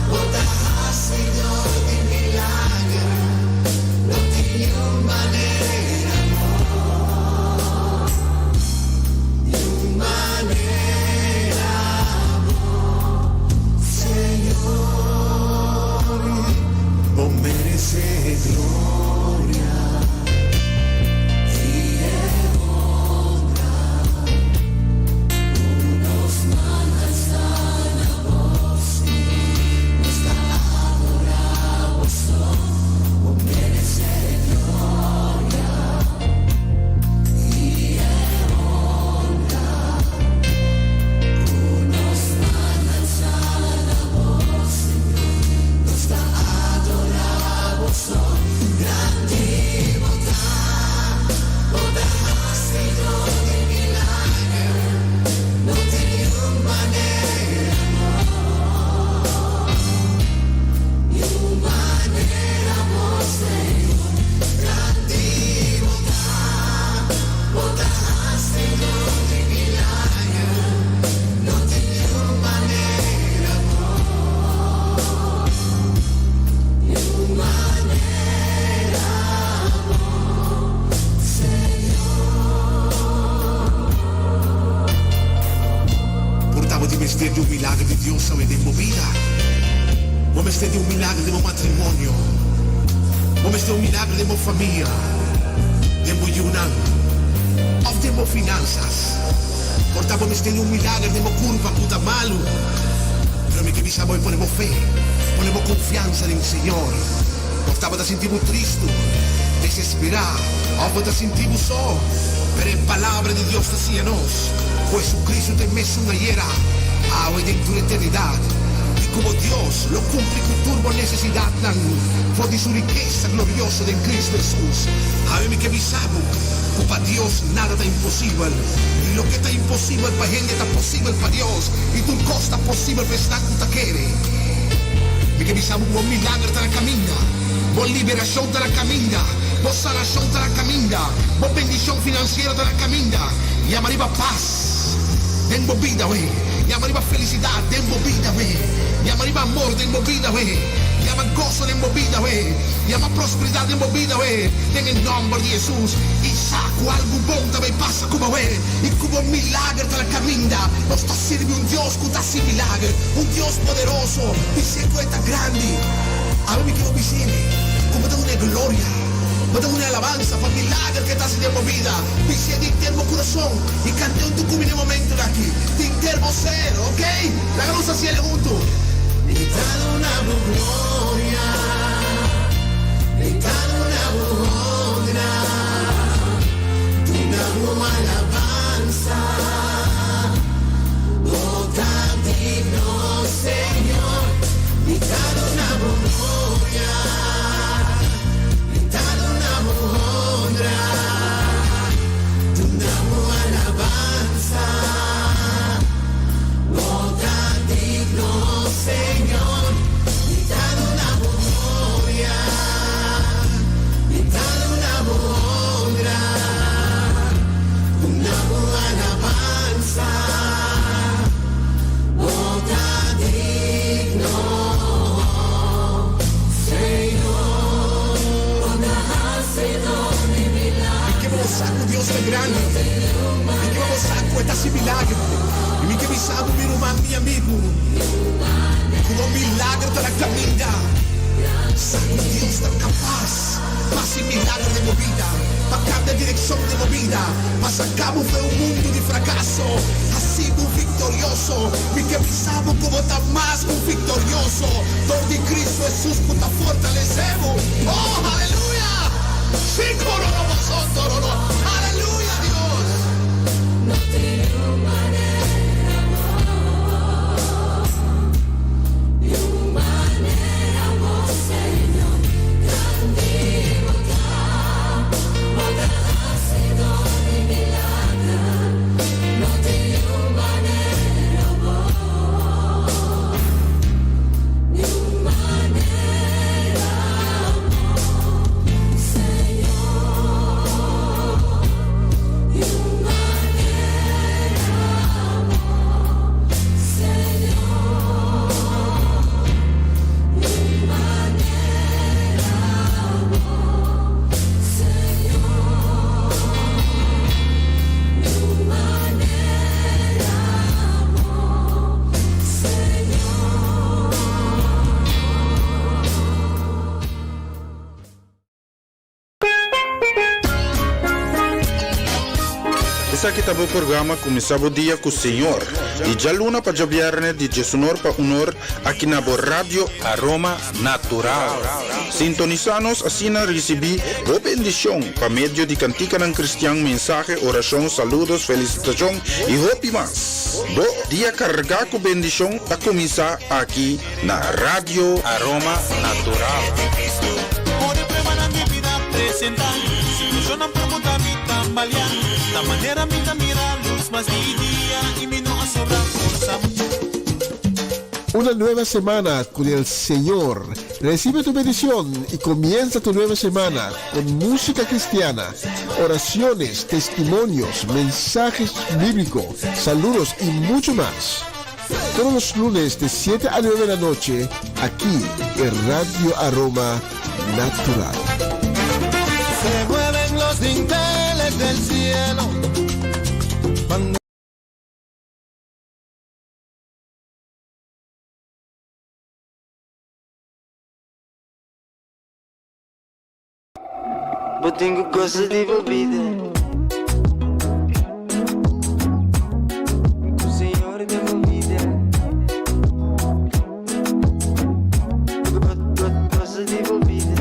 bo ta hacidor di milager, no tin niun manera bo, niun manera bo, Señor. Bo merece gloria y e honra cu nos man alza na bo, Señor. Nos ta adora bo so. Bo merece gloria y e honra cu nos man alza na bo, Señor. Nos ta. mester un milagro den bo famia, den bo yunan, òf den bo finansas. Por ta bo mester un milagro den bo kurpa ku ta malu. Pero mi ke bisa bo, pone bo fe, pone bo konfiansa den Señor. Òf ta bo ta sinti bo tristu, desesperá, òf bo ta sinti bo so. Pero e Palabra di Dios ta siña nos ku Hesukristu ta e mesun ayera, awe i den tur eternidat, i ku bo Dios lo kumpli ku tur bo nesesidatnan for di su rikesa glorioso den Kristu Hesus. Awe mi ke bisa bo ku pa Dios nada ta imposibel, i loke ta imposibel pa hende ta posibel pa Dios, i tur kos ta posibel pa esnan ku ta kere. Mi ke bisa bo ku bo milager ta na kaminda, bo liberashon ta na kaminda, bo sanashon ta na kaminda, bo bendishon finansiero ta na kaminda. Yama riba pas den bo bida awe. Yama riba felisidat den bo bida awe. Yama riba amor den bo bida awe. Yama goso den bo bida awe. Yama prosperidat den bo bida awe. Den e nòmber di Hesus. I sa ku algu bon ta bai pasa ku bo awe i ku bo milager ta na kaminda. Nos ta sirbi un Dios ku ta hasi milager, un Dios poderoso. Bis'é ku e ta grandi. Awe mi kero bis'é ku bo ta duna e gloria, bo ta duna e alabansa pa milager ku e ta hasi den bo bida. Bis'é di henter bo kurason i kant'é huntu ku mi den e momentunan aki. Di henter bo ser, ok? Laga nos hasi el huntu. Mi ta duna bo gloria, mi ta duna bo honra, duna bo alabansa. Bo ta digno, Señor, mi ta duna bo gloria, mi ta duna bo honra, duna bo alabansa. Bo ta digno, Señor, mi ta duna bo gloria, mi ta duna bo honra, duna bo alabansa. Bo ta digno, Señor. Bo ta hacidor di milagro. Mi ke bo sa ku Dios ta grandi. Mi ke bo sa ku e ta hasi milagro. I mi ke bisa bo, mi ruman, mi amigu, ku bo milagro ta na kaminda. Sa ku Dios ta kapas pa hasi milagro den bo bida, pa kambia direkshon den bo bida, pa saka bo for e un mundu di frakaso, hasi bo viktorioso. Mi ke bisa bo ku bo ta mas ku viktorioso dor di Kristu Hesus ku ta fortalesé bo. Oh, aleluya! Aleluya, Dios! No tin un manera bo, niun manera bo, Señor, grandi bo ta, bo ta hacidor di milager. No tin niun manera bo, niun manera bo, Señor, niun manera bo, Señor, niun manera bo, Señor, niun manera bo, Señor. Esaki ta bo programa Kuminsá Bo Dia ku Señor, di djaluna pa djabièrnè di diesunor pa unor aki na bo Radio Aroma Natural. Sintonisá nos asina risibí bo bendishon pa medio di kantikanan kristian, mensahe, orashon, saludos, felisitashon i hopi mas. Bo dia kargá ku bendishon ta kuminsá aki na Radio Aroma Natural. Ora pruebanan di bida presentá, situacionnan por muda mi tambaleá. Ta manera mi ta mira luz mas di dia i mi no a sobra forsa. Una nueva semana con el Señor. Recibe tu bendición y comienza tu nueva semana con música cristiana, oraciones, testimonios, mensajes bíblicos, saludos y mucho más. Todos los lunes de 7 a 9 de la noche, aquí en Radio Aroma Natural. Se mueven los dinteles del cielo. Cuando Bo tin ku gosa di bo bida. Ku Señor den bo bida. Gosa di bo bida.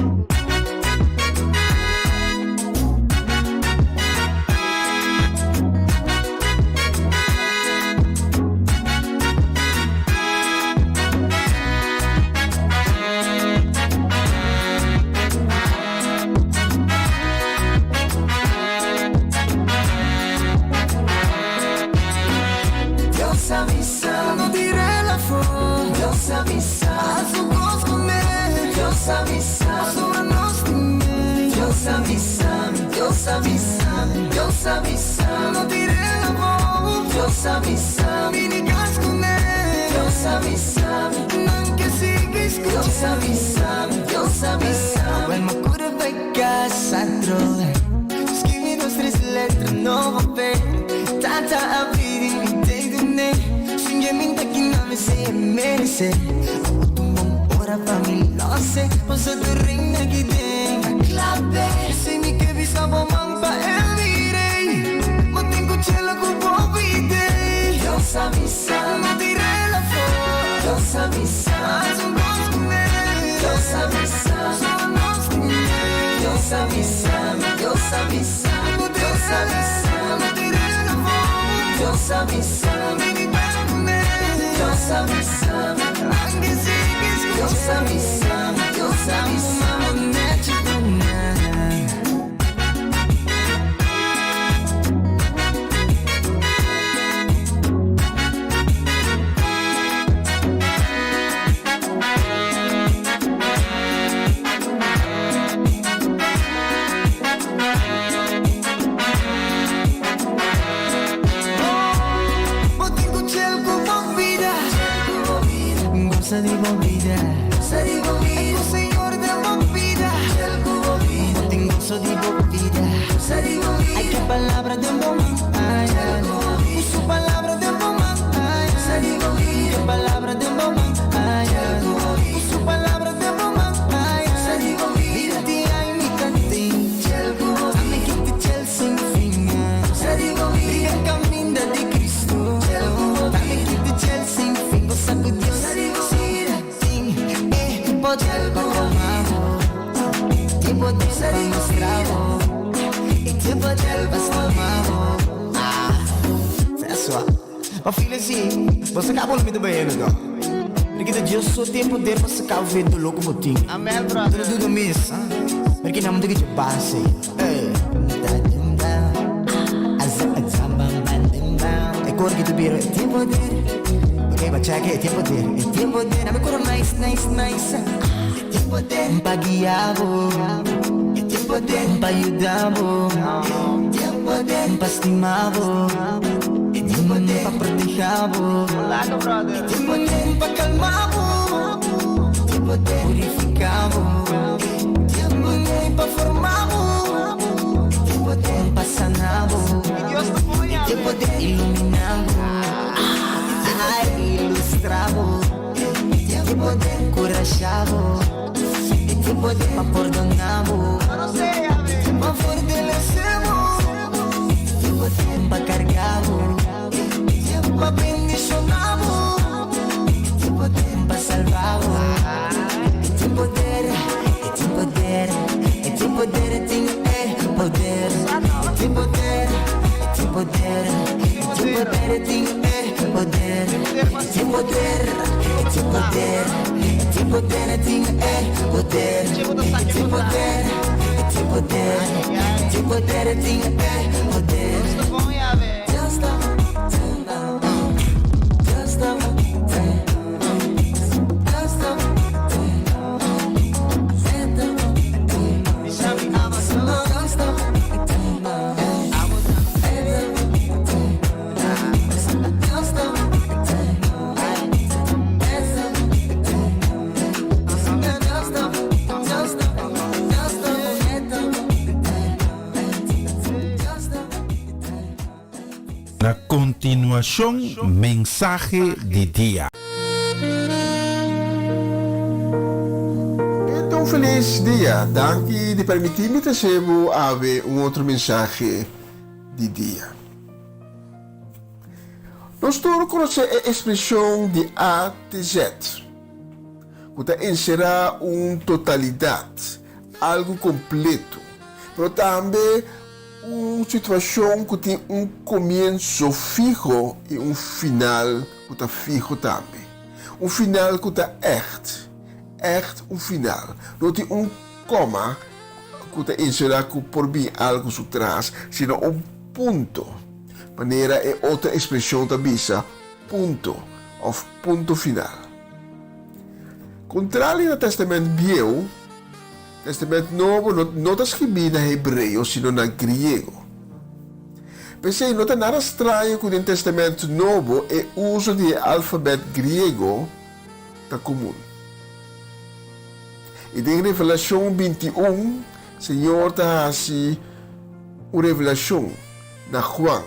Dios a bisa, no tir'é afó. Dios a bisa, hasi un kos kuné. Dios a bisa, pasobra nos tin e. Dios a bisa, Dios a bisa, Dios a bisa, no tir'é afó. Dios a bisa, bini kas kuné. Dios a bisa, nan ke sigui skuch'é. Dios a bisa, Dios a bisa. Awel mi cura bai cas atrobe Skibi dos tres letra nobo p'e Tata a pidi mi tey dun'e Singe mi ta kina mi si e merece Awo ta un bon ora pa mi lose Paso tur reina ki den ta clape Esey mi ke bisa bo man pa e mire Bo tin cu chela cu bo bidey Dios a bisa No tir'el afo Dios a bisa Haz un cos cu ne Dios a bisa Solo nos tin ne Dios a bisa Dios a bisa Dios a bisa No tir'el afo Dios a bisa Bini bel cu ne Dios a bisa Anke sigui scucha Dios a bisa Dios a bisa Nechi cu nan. Bo tin cu chel cu bo bida. Gosa di bo bida. E cu Señor den bo bida. Bo tin goso di bo bida. Ay, ke palabra den bo man. Ay, ay. Cu su palabra den bo man. Ay, ay. Ke palabra den bo man. Ay, ay. Cu su palabra den bo man. Ay, ay. Bida di ay mi ta tin. Ami ki ta chel sin fin. Riba caminda di Cristo. Ami ki ta chel sin fin. Gosa cu Dios. Si ta tin e poder pa calma bo. Tin poder pa mustra bo. E tin poder pa stima bo. Ah, François. Ma fila si, bo sa caba lo mi ta bayendo to. Pero kita Dios so tin poder pa saca bo e dolor cu bo tin. Amen, brother. Tu no duda mes, ha? Pero ki nan ta kichi base. Ey. E cor ki ta bira e tin poder. Ok, ba check e tin poder. E tin poder. Ami coro nice, nice, nice. E tin poder. Pa guia bo. E tin poder. Pa yuda bo. E tin poder. Pa stima bo. E tin poder. Pa proteha bo. E tin poder. Pa calma bo. E tin poder. Purifica bo. E tin poder. Pa forma bo. E tin poder. Pa sana bo. E tin poder. Ilumina bo. Ay, ilustra bo. E tin poder. Curasha bo. E tin poder. Pa pordona bo. Pa fortalece bo. E tin poder. Pa carga bo. Pa bendiciona bo. E tin poder. Pa salva bo. E tin poder. E tin poder. E tin poder. E tin e poder. E tin poder. E tin poder. E tin poder. E tin e poder. E tin poder. E tin poder. E tin poder. E tin e poder. E tin poder. E tin poder. E tin poder. E tin e poder. Dios ta Dios ta Dios ta Dios ta Dios ta Dios ta Dios ta Dios ta Dios ta Na kontinuashon mensahe di dia. E ta un. felis dia. Danki di permití mi trese bo awe un otro mensahe di dia. Nos tur konosé e ekspreshon di A te Z, ku ta enserá un totalidat, algu kompleto, pero tambe un situashon ku tin un komienso fiho i un final ku ta fiho tambe. Un final ku ta ègt, ègt un final. No tin un kòma ku ta enserá ku por bin algu su tras, sino un punto. Manera e otro ekspreshon ta bisa, punto òf punto final. Kontrali na Tèstamènt Bieu, Tèstamènt Nobo no no ta skibí na hebreo sino na griego. P'esei no ta nada straño ku den Tèstamènt Nobo e uso di e alfabèt griego ta komun. I den Revelashon 21, Señor ta hasi un revelashon na Juan.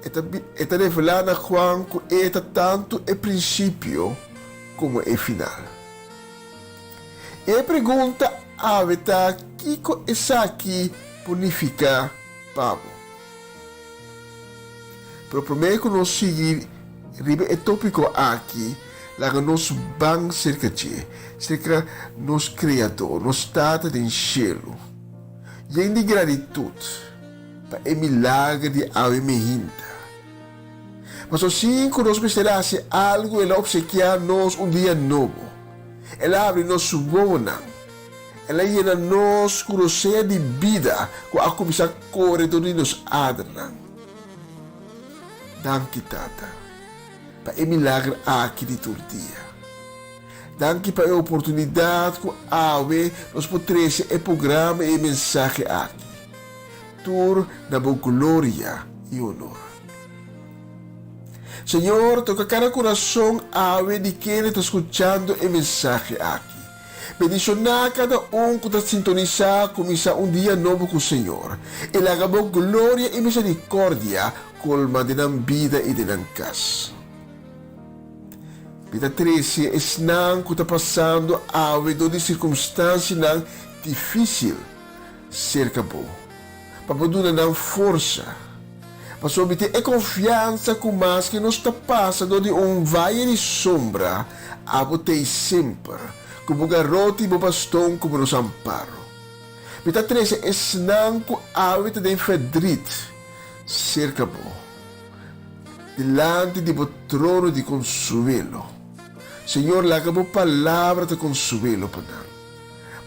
E ta e ta revelá na Juan ku e ta tantu e prinsipio komo e final. E pregunta awe ta kiko esaki por nifiká pa bo? Pero promé ku nos sigui riba e tópiko aki, laga nos ban serka dje, serka nos Kreador, nos Tata den shelu, yen di gratitut pa e milager di awe mehinta. Pasobra sin ku nos mester hasi algu el a opsekiá nos un dia nobo. El a habri nos wowonan. El a yena nos ku rosea di bida ku a kuminsá kore dor di nos adernan. Danki, Tata, pa e milager aki di tur dia. Danki pa e oportunidat ku awe nos por trese e programa i e mensahe aki. Tur na bo gloria i honor. Señor, toka kada kurason awe di kende ta skuchando e mensahe aki. Bendishoná kada un ku ta sintonisá kuminsá un dia nobo ku Señor, i laga bo gloria i miserikordia kolma den nan bida i den nan kas. Mi ta trese esnan ku ta pasando awe dor di sirkumstansianan difísil serka bo, pa bo duna nan forsa. Pasobra mi tin e konfiansa ku maske nos ta pasa dor di un vaye di sombra, abo t'ei semper, ku bo garoti i bo baston komo nos amparo. Mi ta trese esnan ku awe ta den ferdrit serka bo, dilanti di bo trono di konsuelo. Señor, laga bo palabra ta konsuelo pa nan,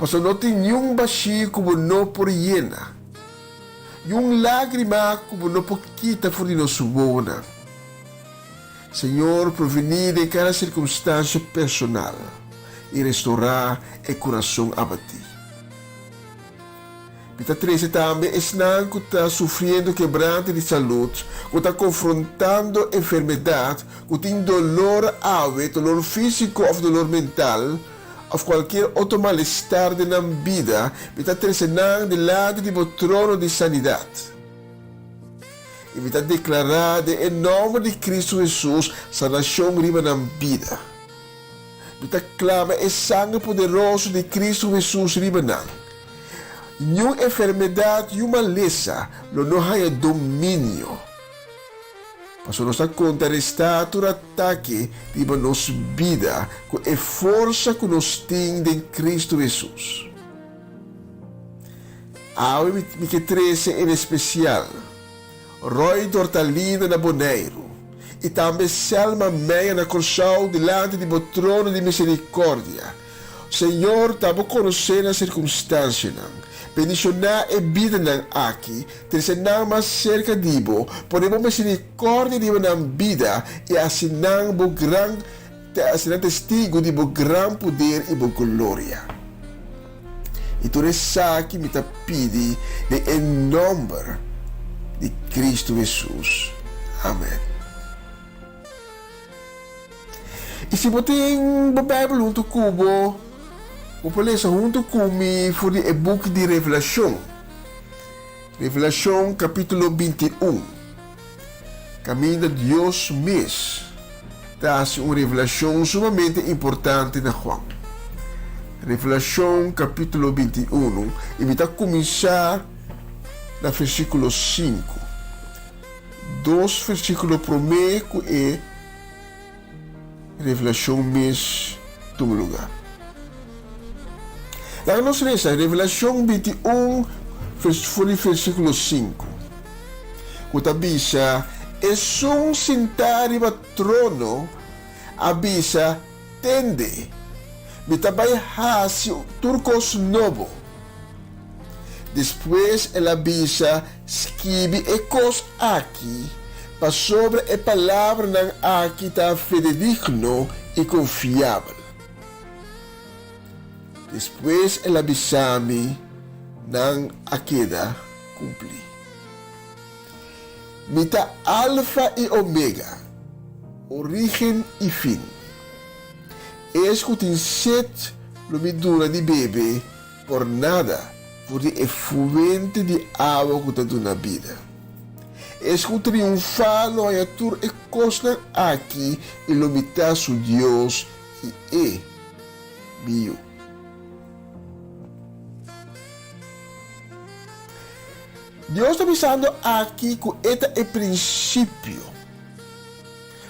pasobra no tin niun bashí ku bo no por yena. I un lágrima ku bo no por kita for di nos wowonan. Señor, provení den kada sirkunstansia personal i restorá e kurason abatí. Mi ta trese tambe esnan ku ta sufriendo kebrante di salud, ku ta konfrontando enfermedat, ku tin dolor awe, dolor físiko òf dolor mental, of cualkier otro malestar den nan bida, mi ta trece nan dilanti di bo trono di sanidad. I mi ta declara den e nomber di Cristo Jesus sanacion riba nan bida. Mi ta clama e sangre poderoso di Cristo Jesus riba nan. Niun enfermedad, niun malesa lo no haya dominio. Pasobra nos ta kontrarestá tur atake riba nos bida ku e forsa ku nos tin den Kristu Hesus. Awe mi ke trese en espesial Roy Dortalina na Boneiru i tambe Selma Meyer na Kòrsou dilanti di bo trono di miserikòrdia. Señor ta bo konosé nan sirkunstansianan. Bendishoná e bidanan aki, trese nan mas serka di bo, pone bo miserikòrdia riba nan bida i hasi nan bo gran hasi nan testigu di bo gran poder i bo gloria. I tur esaki mi ta pidi den e nòmber di Kristu Hesus. Amèn. I si bo tin bo Bijbel huntu ku bo, bo por lesa huntu ku mi for di e buki di Revelashon, Revelashon kapítulo 21, kaminda Dios mes ta hasi un revelashon sumamente importante na Juan. Revelashon kapítulo 21 i mi ta kuminsá na versíkulo 5. Dos versíkulo promé ku e revelashon mes tuma lugá. Laga nos resa Revelashon 21 for di versíkulo 5, ku ta bisa, Esun sintá riba trono a bisa, Tende, mi ta bai hasi tur kos nobo. Despues el a bisa, Skibi e kos aki, pasobra e palabranan aki ta fidedigno i konfiabel. Despues el a bisa mi, Nan a keda kumplí. Mi ta Alfa i Omega, orígen i fin. Es ku tin set lo mi duna di bebe por nada for di e fuente di awa ku ta duna bida. Es ku triunfá lo haña tur e kosnan aki i lo mi ta su Dios i e mi yu. Dios ta bisando aki ku e ta e prinsipio,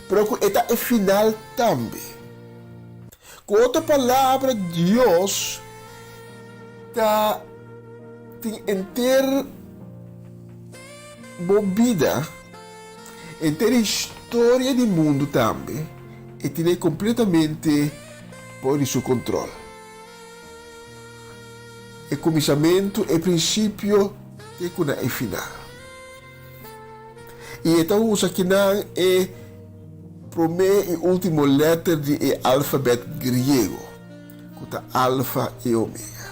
pero ku e ta e final tambe. Ku otro palabra, Dios ta tin henter bo bida, henter historia di mundu tambe, e tine kompletamente bou di su kontrol. E kuminsamentu, e prinsipio te ku na e final. I e ta usa kinan e promé i último lèter di e alfabèt griego, ku ta alfa i omega.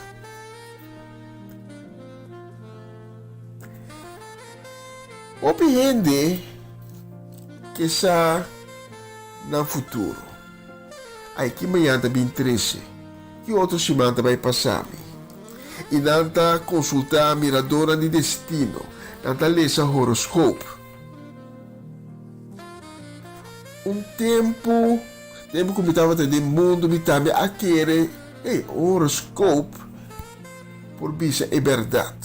Hopi hende ke sa nan futuro. Ai, ki mañan ta bin trese? Ki otro siman ta bai pasa mi? I nan ta konsultá miradónan di destino, nan ta lesa horoskop. Un tempu, tempu ku mi tabata den mundu, mi tambe a kere, hey, un horoskop por bisa e bèrdat.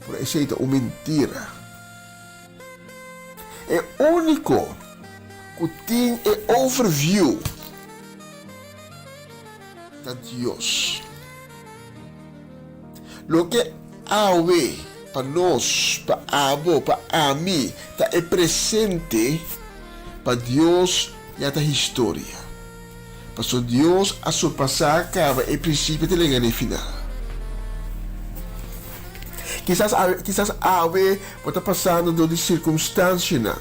Pero esei ta un mentira. E úniko ku tin e overview ta Dios. Loke awe pa nos, pa abo, pa ami ta e presente, pa Dios ya ta historia. Pasobra Dios a surpasá kaba e prinsipio te lenga na e final. Kisas awe, kisas awe bo ta pasando dor di sirkunstansianan,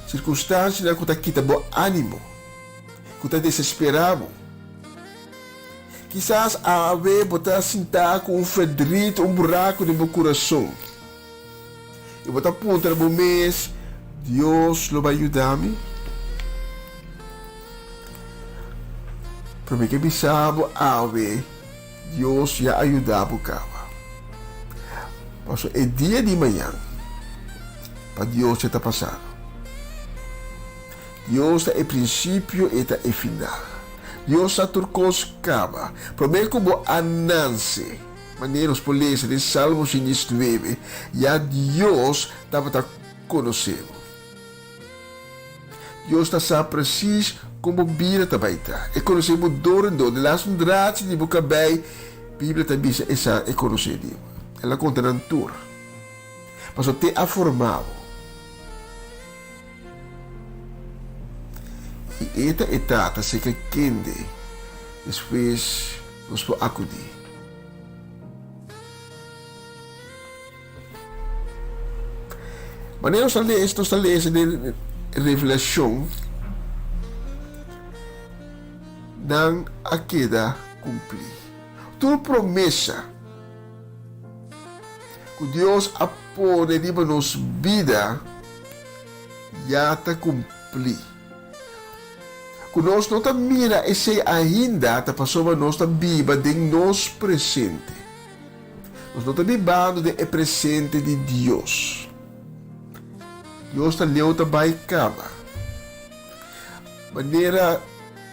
sirkunstansianan ku ta kita bo ánimo, ku ta desesperá bo. Kisas awe bo ta sintá ku un ferdrit, un buraku den bo kurason. I bo ta puntra bo mes, Dios lo bai yuda mi? Pero mi ke bisa bo awe, Dios ya a yuda bo kaba. Pasobra e dia di mañan pa Dios ya ta pasado. Dios ta e prinsipio, e ta e final. Dios sa tur kos kaba. Promé ku bo a nanse. Manera nos por lesa den Salmo 119, ya Dios tabata konosé bo. Dios ta sa presis kon bo bida ta bai ta. E konosé bo dor en dor. De laatste un draadje di bo kabei, Biblia ta bisa e sa e konosé di bo. El a konta nan tur. Pasobra te a forma bo. I e ta e Tata serka kende despues nos por akudí. Manera nos ta lesa, nos ta lesa den Revelashon, nan a keda kumplí. Tur promesa ku Dios a pone riba nos bida ya ta kumplí. Ku nos no ta mira esei ainda ta pasobra nos ta biba den nos presente. Nos no ta bibando den e presente di Dios. Dios ta leu ta bai kaba. Manera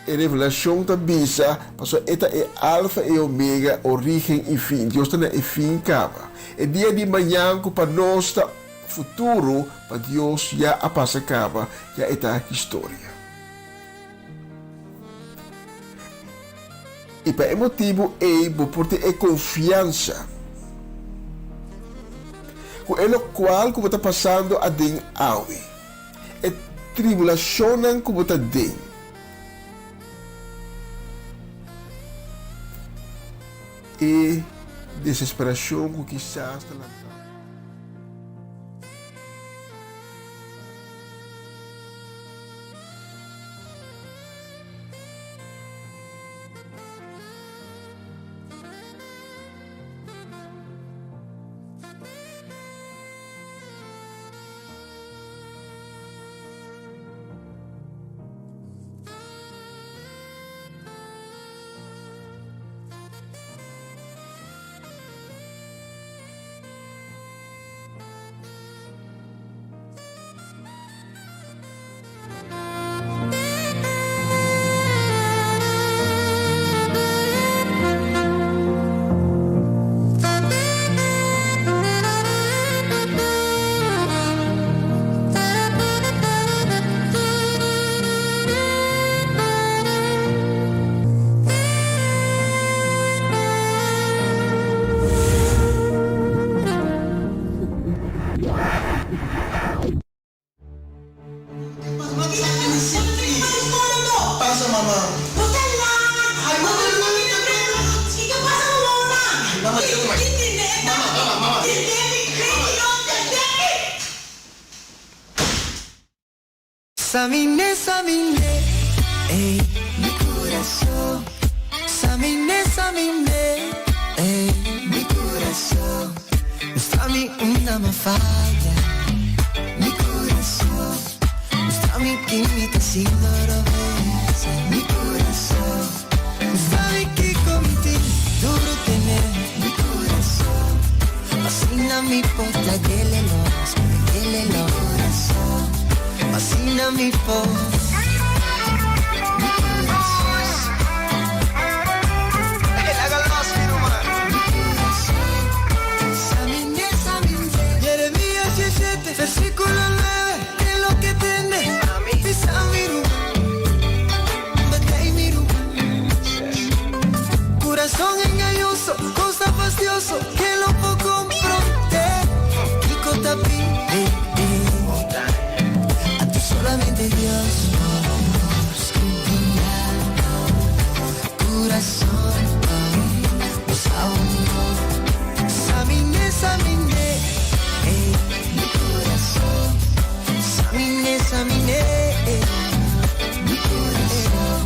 e Revelashon ta bisa, pasobra e ta e Alfa i Omega, orígen i fin. Dios ta na e fin kaba. E dia di mañan ku pa nos ta futuro, pa Dios ya a pasa kaba, ya e ta historia. I pa e motibu ei bo por tin e konfiansa ku e lokual ku bo ta pasando aden awe, e tribulashonnan ku bo ta den, e desesperashon ku kisas ta lantá. Samine, samine, ey, mi kurason. Samine, samine, ey, mi kurason. Mustra mi unda m'a faya, mi kurason. Mustra mi ki mi ta haciendo robes, mi kurason. Mustra mi kiko mi tin duru tene, mi kurason. Asina mi por lag'e los, lag'e los, mi kurason. Asina mi por, mi kurason. Jeremías 17, versículo 9, ke loke tende? Bisa mi ruman, batey mi ruman. Corazón engañoso, cosa fastioso, ke lo por comprondé? Kiko ta pidi? Anto solamente Dios por guia Corazón, bo sa o no? Samine, samine, ey, mi corazón. Samine, samine, ey, mi corazón.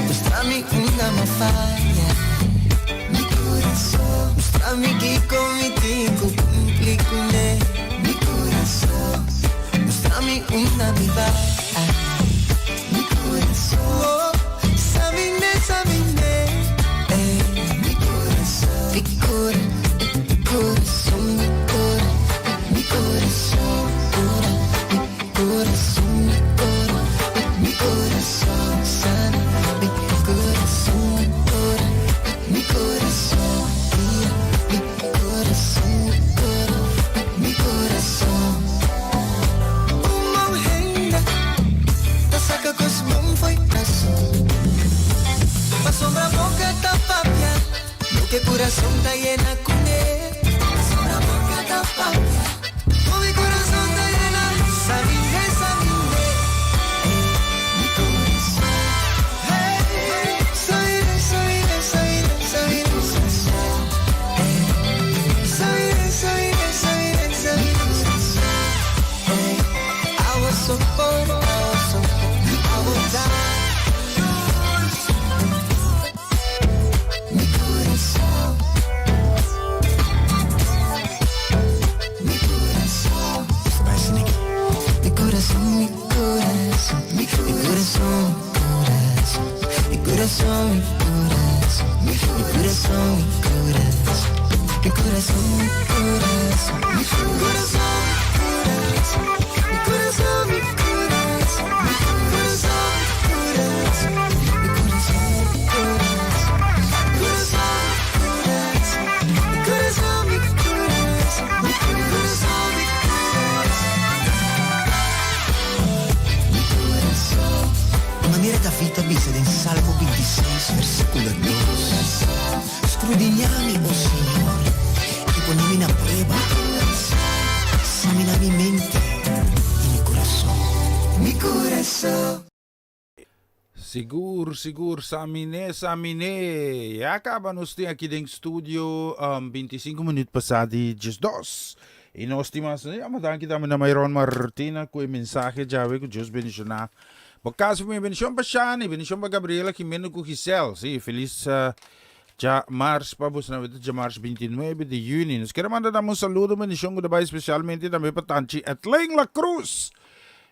Mustra mi unda m'a faya, mi corazón. Mustra mi kiko mi tin ku kumpli kuné, mi corazón. Mustra mi unda mi bai, mi corazón. Samine, samine, ey, mi corazón. Mi cora, mi corazón, mi cora, mi corazón, cora, mi corazón, mi cora, mi corazón sana, mi corazón, mi cora, mi corazón, guia, mi corazón, mi cora, mi corazón. Un mal hende ta saka kos bon fo'i kurason. Pasobra boka ta papia loke kurason ta yena kuné. Pasobra boka ta papia loke kurason ta yena. Saminde, saminde, ey, mi kurason. Hey, saminde, saminde, saminde, saminde, kurason. Hey, saminde, saminde, saminde, saminde, kurason. Hey, awo so por, awo so por, awo ta. Mi kurason. Mi kurason. Mi kurason, mi kurason, mi kurason, kurason, mi kurason, mi kurason, mi kurason, mi kurason, mi kurason, mi kurason, mi kurason, kurason, mi kurason, mi kurason, mi kurason, kurason. bisa den Salmo 26, versíkulo 2, Skrudiñá mi, o Señor, i pone mi na prueba. Samina mi mente i mi kurason. Mi kurason. Sigur, sigur, Samine, Samine. Ya kaba nos tin aki den studio um, 25 minuut pasá di 12. I nos tin mas, ya, ma danki tambe na Myron Martina ku e mensahe djawe ku Dios bendishoná bo kas mi. Bendishon pa Shani, bendishon pa Gabriela Jimeno ku Giselle. Sí, felis uh, djamars pa bosnan, weta djamars 29 di juni. Nos kere manda dam un saludo, bendishon ku ta bai spesialmente tambe pa Tanchi Etlen La Cruz.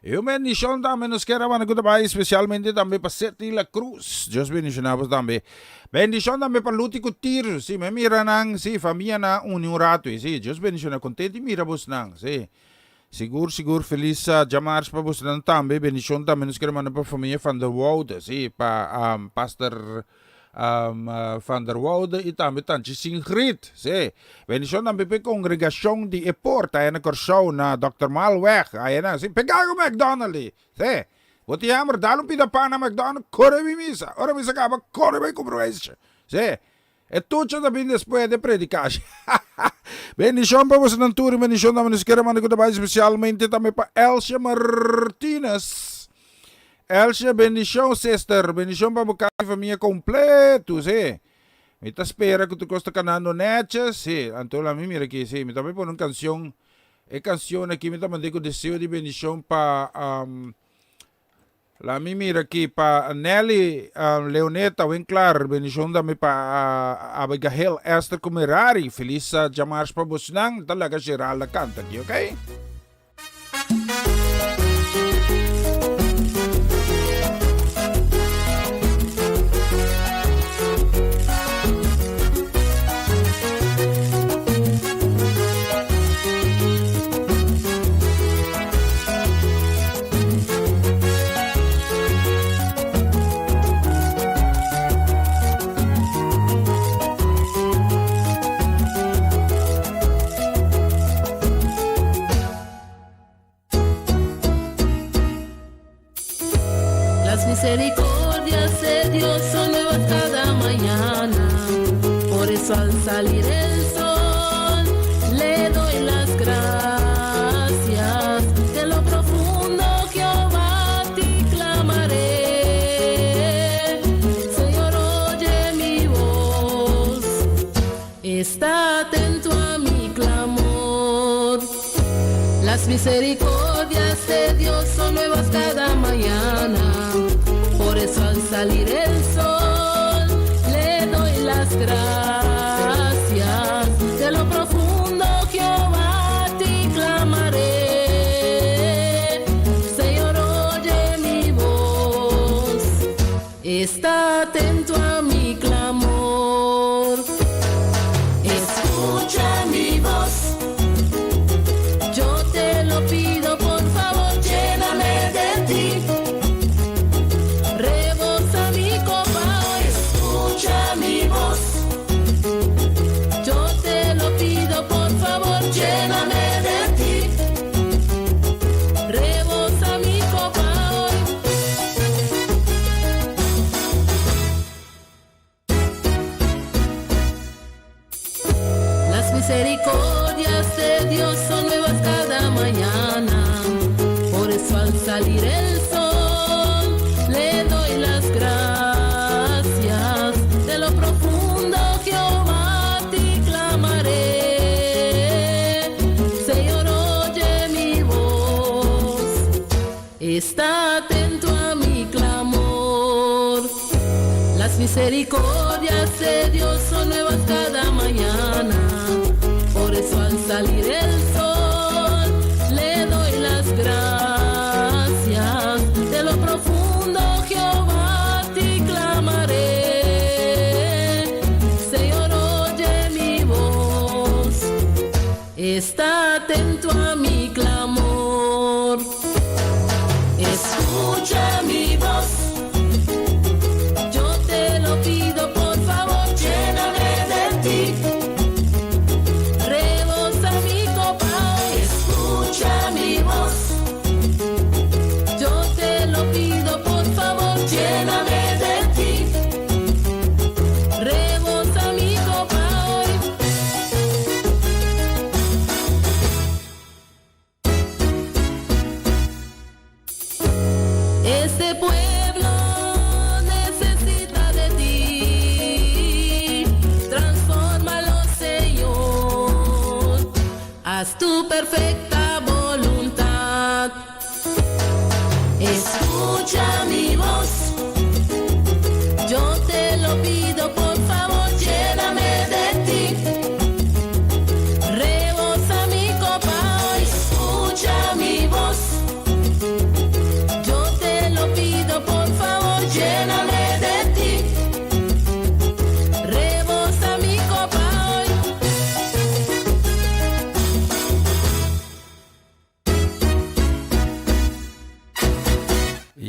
E un bendishon tambe nos kier a manda ku ta bai spesialmente tambe pa Setty La Cruz. Dios bendishoná bos tambe. Bendishon tambe pa Luti ku Tirso. Sí, mi mira nan, sí, famianan uni un ratu ei. Sí, Dios bendishoná. Kontent di mira bosnan. Sí. Sigur, sigur felis djamars pa bosnan tambe. Bendishon tambe nos kier a manda pa famia Van der Woude. Sí, pa Pastor Van der Woude i tambe Tanchi Singrid. Sí. Bendishon tambe p'e kongregashon di e Poort aya na Kòrsou na Dòkter Maalweg aya na, sí, pegá ku McDonald di. Sí. Bo tin hamber, dal un pida pan na McDonald, kore bin misa. Ora misa kaba, kore bai kumpra un ijsje. Sí. E tucha ta bin despues di predikashi. Bendishon pa bosonan tur i bendishon tambe nos kere manda ku ta bai spesialmente tambe pa Elsje Martinez. Elsje, bendishon sister, bendishon pa bo kas i famia kompletu, sí. Mi ta spera ku tur kos ta kanando nètjes, sí. Anto laat mi mira aki, sí, mi ta bai pone un kanshon, e kanshon aki mi ta mand'é ku deseo di bendishon pa, laat mi mira aki, pa Nelly Leoneta Winklaar, bendishon tambe pa Abigail Esther ku Merari, felis djamars pa bosnan, ta laga Geralda kanta aki, okay. Las misericordias de Dios son nuevas cada mañana. Por eso al salir el sol le doy las gracias. De lo profundo Jehová ti clamaré. Señor, oye mi voz. Está atento a mi clamor. Las misericordias de Dios son nuevas cada mañana. Por eso al salir el sol le doy las gracias. De lo profundo Jehová ti clamaré. Señor, oye mi voz. Está atento a mi clamor. Escucha mi voz. Yo te lo pido, por favor, lléname de ti. Rebosa mi copa hoy. Escucha mi voz. Yo te lo pido, por favor, lléname de ti. Rebosa mi copa hoy. Las misericordias de Dios son nuevas cada mañana. Por eso al salir el sol le doy las gracias. De lo profundo Jehová ti clamaré. Señor, oye mi voz. Está atento a mi clamor. Las misericordias de Dios son nuevas cada mañana. Por eso al salir el sol le doy las gracias. De lo profundo Jehová ti clamaré. Señor, oye mi voz. Está atento a mi clamor. Escucha mi voz. Yo te lo pido, por favor, lléname de ti. Rebosa mi copa.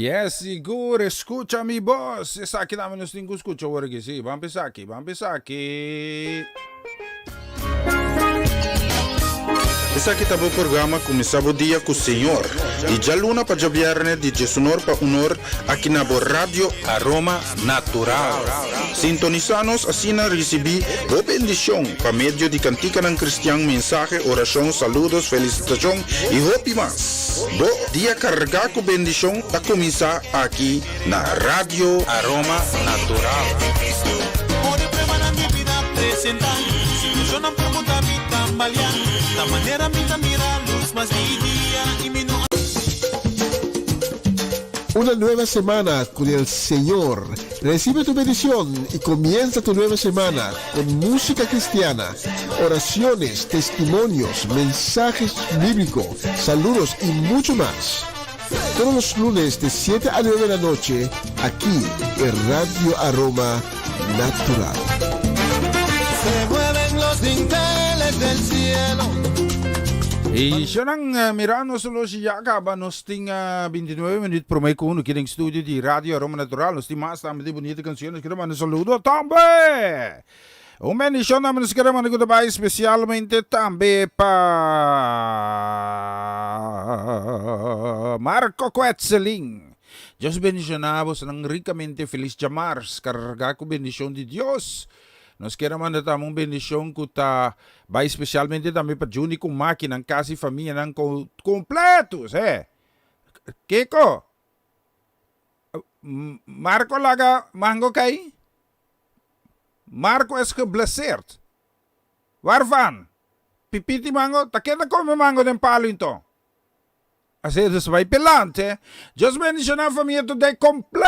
Yes, sigur, escucha mi voz. Esaki tambe nos tin ku skucha awor aki. Sí, ban p'esaki, aki, ban p'esaki. Esaki ta bo programa Kuminsá Bo Dia ku Señor, di djaluna pa djabièrnè di djesunor pa unor aki na bo Radio Aroma Natural. Sintonisá nos asina risibí bo bendishon pa medio di kantikanan kristian, mensahe, orashon, saludos, felisitashon i hopi mas. Bo dia kargá ku bendishon ta kuminsá aki na Radio Aroma Natural. Ora pruebanan di bida presentá, situacionnan por muda mi tambaleá, ta manera mi ta mira luz mas di dia y mi no a. Una nueva semana con el Señor. Recibe tu bendición y comienza tu nueva semana con música cristiana, oraciones, testimonios, mensajes bíblicos, saludos y mucho más. Todos los lunes de 7 a 9 de la noche, aquí en Radio Aroma Natural. Se mueven los dinteles del cielo. I shonan eh, mira nos horloge ya kaba nos tin eh, 29 minuut promé ku uno den studio di Radio Aroma Natural. Nos tin mas tambe di bonita canciones. Quiero manda un saludo tambe. Un bendicion tambe nos quiero manda ku ta bai especialmente tambe pa Marco Quetzelin. Dios bendiciona bosonan ricamente. Feliz djamars carga ku bendicion di Dios. Nos kier a manda tambe un bendicion cu ta bay specialmente tambe pa Juni cu Maki, nan cas y famianan completo. Se. Kiko? Marco laga mango cay? Marco es geblesseerd. Waarvan? Pipiti mango? Ta ken ta come mango den palo inton? Así dus bai pelante. Dios bendiciona famia today completo.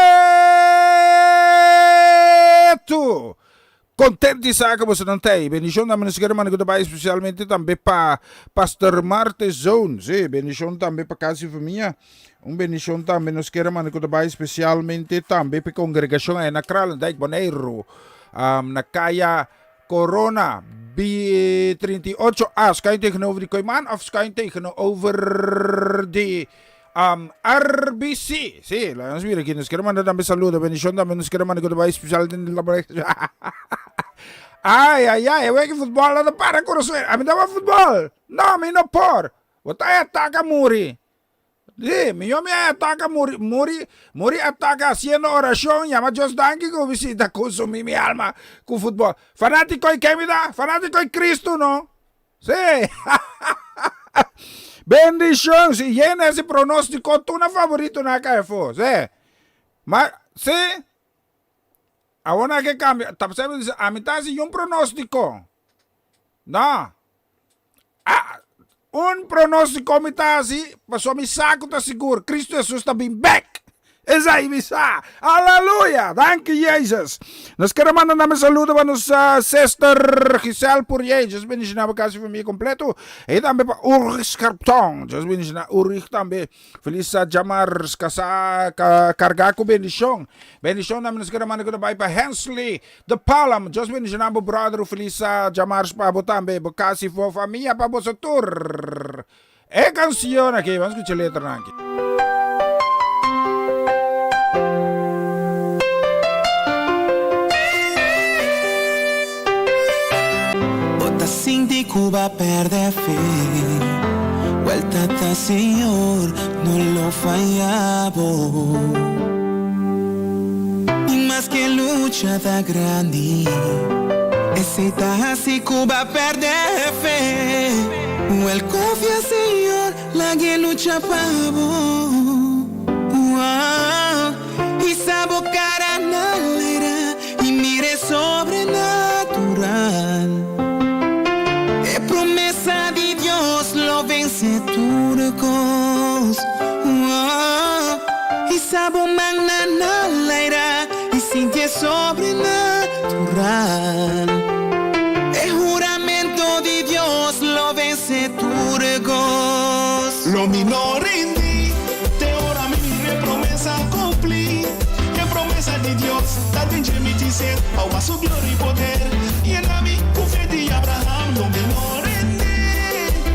Contento di sa cu bosonan ta ey. Bendicion tambe nos kere manda cu ta bai especialmente tambe pa Pastor Marte Zoon. Sí, bendicion tambe pa casa y famia. Un bendicion tambe nos kere manda cu ta bai especialmente tambe pa e congregacion ey na Kralendijk, Boneiru. Um, na Kaya Corona B 38 A schuin tegenover di Kooiman of schuin tegenover di um, RBC. Sí, laat ons mira aquí. Nos quiere mandar también saludo, bendición también. Nos quiere mandar que te especial. Ay, ay, ay, wey futbol no para corazón. A mí daba fútbol. No, a mí no por. Bota ataca muri. Sí, mihó mi a ataka muri, muri, muri ataka haciendo oracion, yama Dios danki ku visita consumí mi alma ku futbol. Fanátiko i ken mi ta? Fanátiko i Cristo, no? Sí. Bendicion, si yena ese pronóstico, tu na favorito na ka efo, sí. Ma, sí. Awor na ke cambia, ta a mi ta haci un pronóstico. No. Ah, un pronóstiko mi ta hasi, pasobra mi sa ku ta sigur, Kristu Hesus ta bin bèk. Esei mi sa. Aleluya! Danki Jesus. Nos kere manda nan mi saludo pa nos sister Giselle Pourier. Dios bendiciona bo kas i famia kompleto. I tambe pa Ulrich Scherptong. Dios bendiciona Ulrich tambe. Feliz djamars kasá kargá ku bendishon. Bendishon tambe nos kere manda ku ta bai pa Hensley De Palm, Dios bendiciona bo brother un feliz djamars pa bo tambe, bo cas y bo famia pa boso tur. E cancion aki, vamos scucha letranan aki. Bo ta sinti cu bo a perde fe? Wel Tata Señor no lo faya bo. I maske lucha ta grandi, esei ta hasi ku bo a pèrdè fe. Wèl konfia Señor, lag'E lucha pa bo. Hisa bo kara na laira i mira e sobrenatural. E promesa di Dios lo vense tur kos. Hisa bo mannan na laira i sinti e sobrenatural. E huramento di Dios lo vense tur kos. Lo mi no rindi te ora mi mira e promesa cumpli. E promesa di Dios ta den dje mi tin sed pa wak su gloria i poder. Yena mi cu fe di Abraham. Lo mi no rindi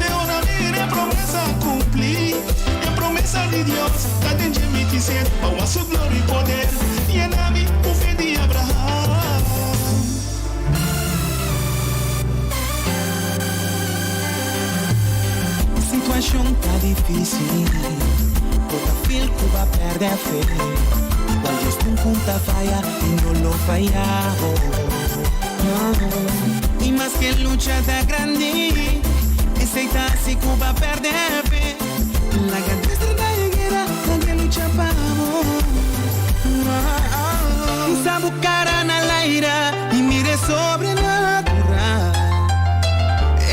te ora mi mira e promesa cumpli. E promesa di Dios ta den dje mi tin sed pa. difísil, bo ta feel ku bo a pèrdè fe. Wèl Dios nunka ta faya i no lo faya bo. I maske lucha ta grandi, esei ta hasi ku bo a pèrdè fe. Laga Dios trata e guera, laga e lucha pa bo. Hisa bo kara na laira i mira e sobrenatural.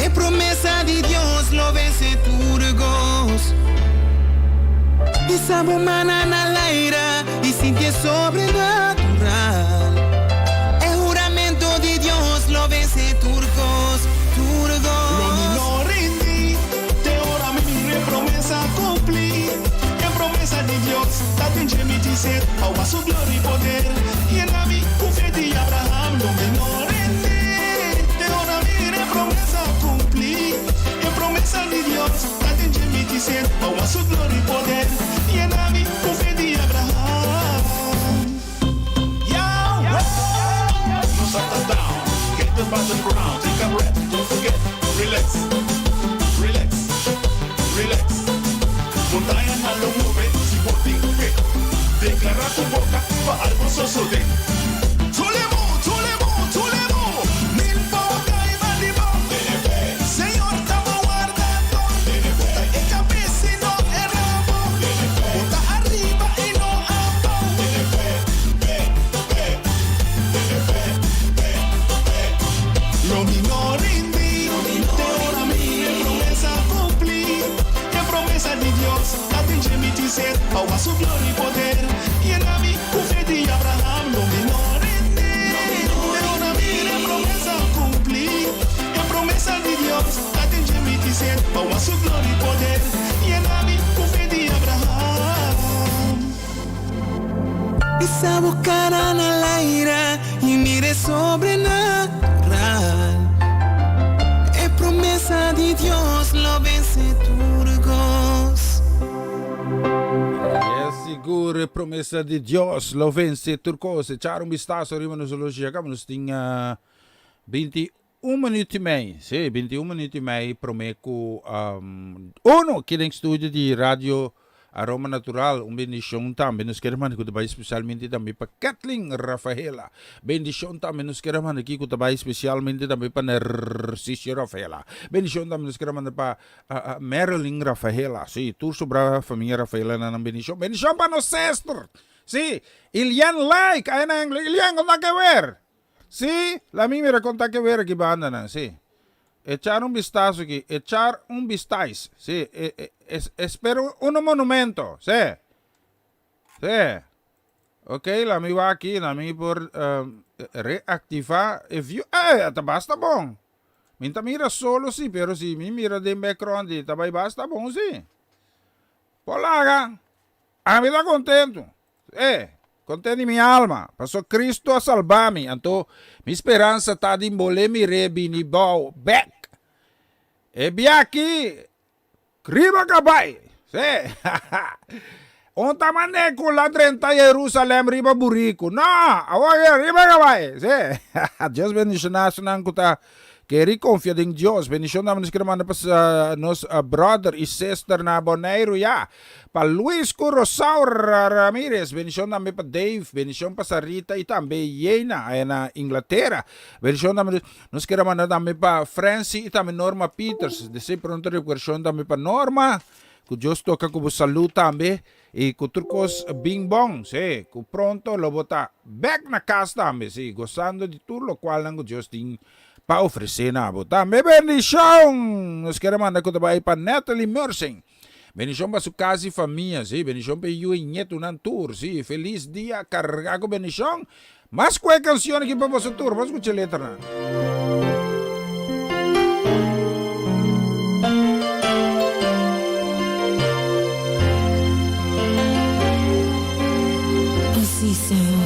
E promesa di Dios lo vense tur kos. Hisa bo mana na laira i sinti e sobrenatural. E huramento di Dios lo vense tur kos, tur kos. Lo mi no rindi te ora mi mira e promesa cumpli. E promesa di Dios ta den dje mi tin sed pa wak su gloria y poder. Yena mi cu fe di Abraham. Lo mi no rindi te ora mi mira e promesa cumpli. E promesa di Dios ta den dje mi tin sed pa wak su gloria y poder. Yena mi cu fe di Abraham. Yahweh! No ta down, get the battleground, take a breath, don't forget, relax, relax, relax. Montañanan lo move si bo tin fe. Deklará ku boka pa algu sosodé. Tulemo, tulemo, tulemo, mil por kai bandi bo. Tene fe. Señor ta bo wardadó. Tene fe. Bo ta e kabes i no e rabo. Tene fe. Bo ta ariba i no abou. Tene fe, fe, fe. Tene fe, fe, fe. Lo mi no rindi, te ora mi e promesa cumpli. E promesa di Dios ta den dje mi tin sed pa wak su gloria y poder. Yena mi cu fe di Abraham. Lo mi no rindi, te ora mi e promesa cumpli. E promesa di Dios ta den dje mi tin sed pa wak su gloria y poder. Yena mi cu fe di Abraham. Hisa bo cara na laira y mira e sobrenatural. E promesa di Dios lo vence tur cos. Yes, sigur e promesa di Dios lo vence tur cos. Echar un bistazo riba nos horloge acá, nos tin 21 minuut y mei. Sí, 21 minuut y mei prome cu uno aki den studio di Radio Aroma Natural. Un bendicion tambe nos kere manda cu ta bay specialmente tambe pa Kathleen Rafaela. Bendicion tambe nos kere manda aki cu ta bay specialmente tambe pa Narciso Rafaela. Bendicion tambe nos kere manda pa Marilyn Rafaela. Sí, tur sobra familia Rafaela nan bendicion. Bendicion pa nos sister. Sí, Ilian Like, ahí na Anglo. Ilian, con ta ke ver? Sí, la mi mira con ta ke ver aki banda nan, sí. Echar un bistazo aki, echar un bistais, sí, e, e, es, espero un monumento, sí. Sí. Ok, la mi wak aki, la mi por um, reactiva e view. Eh, ta basta bon. Mi ta mira solo sí, pero si mi mira den background, ta bai basta bon sí. Por laga. Ami ta contento. Eh, contento di mi alma, paso Cristo a salba mi, anto mi speransa ta di bolé mir'é bini bou bek. E biachi riba cabai. Sí. Un ta manera cu la drenta Jerusalem riba buricu. No, awor riba cabai. Sí. Dios bendiciona esnan cu ta Keri konfia den Dios. Bendishon tambe nos kere manda pa nos brother i sister na Boneiru ya. Pa Luis ku Rosaura Ramirez. Bendishon tambe pa Dave. Bendishon pa Sarita i tambe Yena aya na Inglatera. Bendishon tambe nos kere manda tambe pa Francy i tambe Norma Peters. Desei pronto rekuperashon tambe pa Norma. Ku Dios toka ku bo salud tambe i ku tur kos bin bon. Sí, ku pronto lo bo ta bek na kas tambe, sí, gosando di tur lokualnan ku Dios tin pa ofresé na bo. Tambe bendishon nos kier a manda ku ta bai pa Natalie Mersing. Bendishon pa su kas i famia, sí, bendishon pa e yu i ñetunan tur, sí. Felis dia kargá ku bendishon. Mas ku e kanshon aki pa boso tur, bo skucha e letranan. Oh sí, Señor.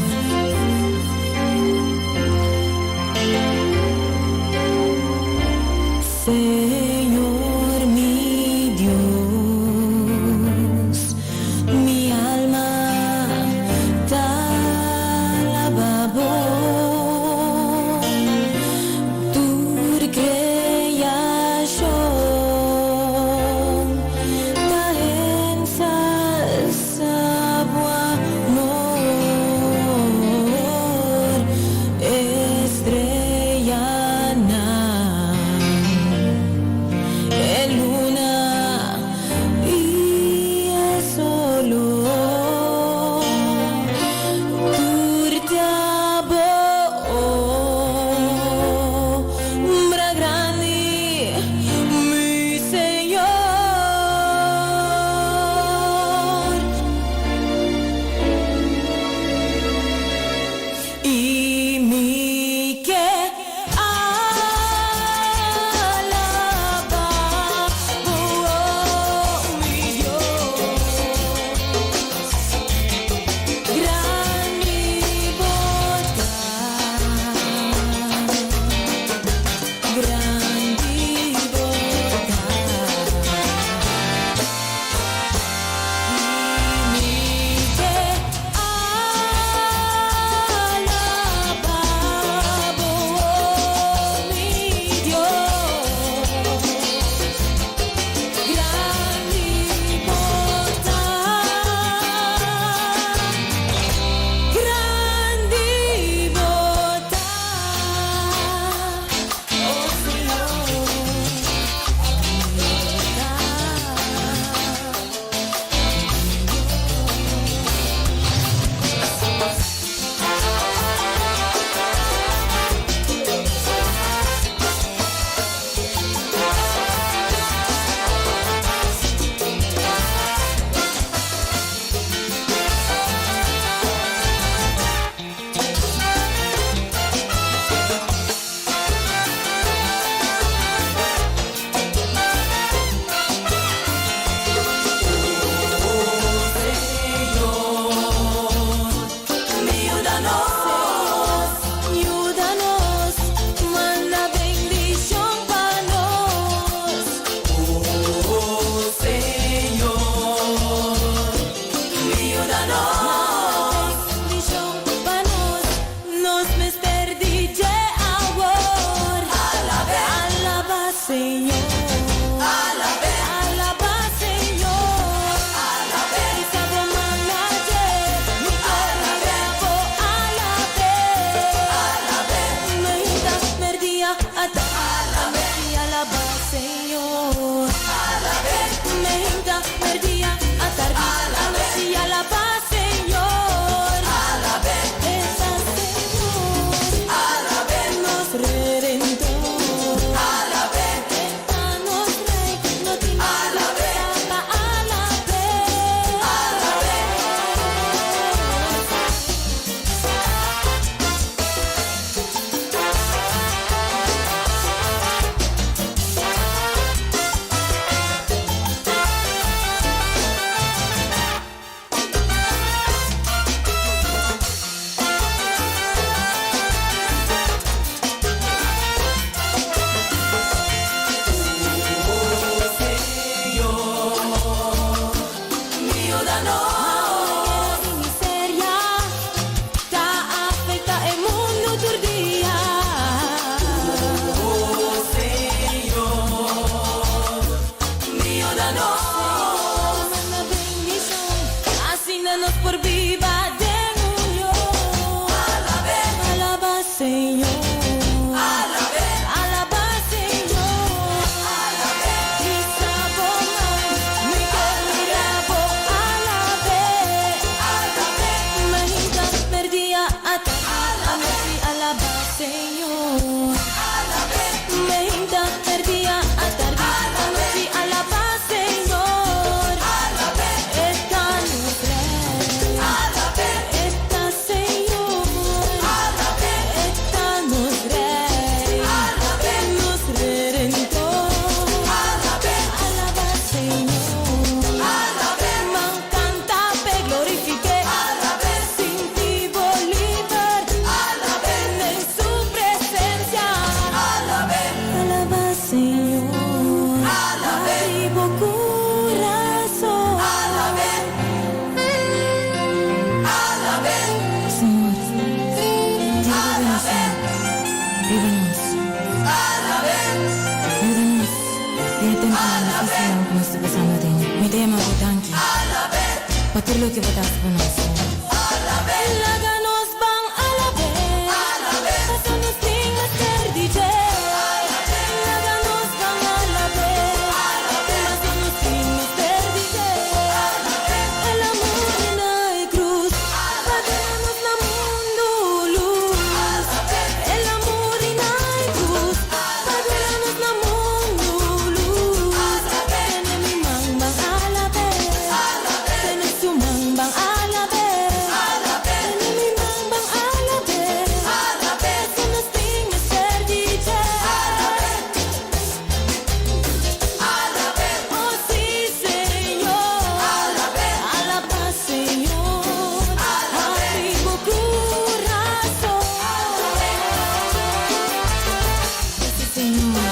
Señor mi Dios, mi alma ta alaba bo. Señor. Meinta, merdia, atardi, anochi, alabá Señor. E ta nos Rey. E ta Señor. E ta nos Rey. Nos Redentor. Alabá Señor. Man canta p'e glorifiké. Sinti bo liber. Den su presencia. Alabá Señor. Habri bo curason. Señor, tira bo bendicion riba nos. Yuda nos den e temponan dificilnan cu nos ta pasando aden. Mi ta yama bo danki pa tur loke bo ta haci pa nos, Señor. Laga nos ban alab'é, paso nos tin mester di dje. Laga nos ban alab'é, paso nos tin mester di dje. El a muri na e cruz, pa duna nos na mundu luz. El a muri na e cruz, pa duna nos na mundu luz. Tene mi man ban alab'é, tene su man ban alab'é. Tene mi man ban alab'é, paso nos tin mester di dje. Oh sí, Señor, alabá Señor, habri bo curason. Sí, Señor.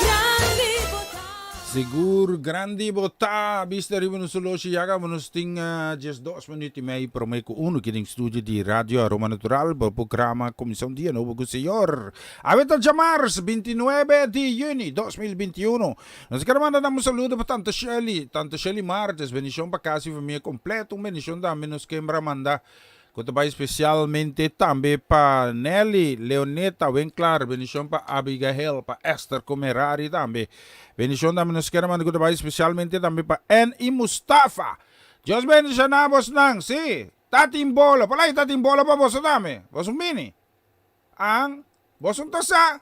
Grandi bo ta. Sigur grandi bo ta bista riba nos oloshi ya caba nos tin 12 minuut y mei prome cu uno aki den studio di Radio Aroma Natural bo programa Cuminsa un Dia Nobo cu Señor. Awe ta djamars 29 di juni 2021. Nos kier manda nan un saludo pa Tante Shirley, Tante Shirley Martes, bendicion pa casa y famia completo, un bendicion tambe nos kembra manda cu ta bay specialmente tambe pa Nelly, Leoneta, Winklar, bendicion pa Abigail, pa Esther cu Merari tambe. Bendicion tambe nos kier manda cu ta bay specialmente tambe pa Ann y Mustafa. Dios bendiciona bosnan, si, ta tin bolo, por ahí ta tin bolo pa boso tambe, boso bini. An, boso no ta sa.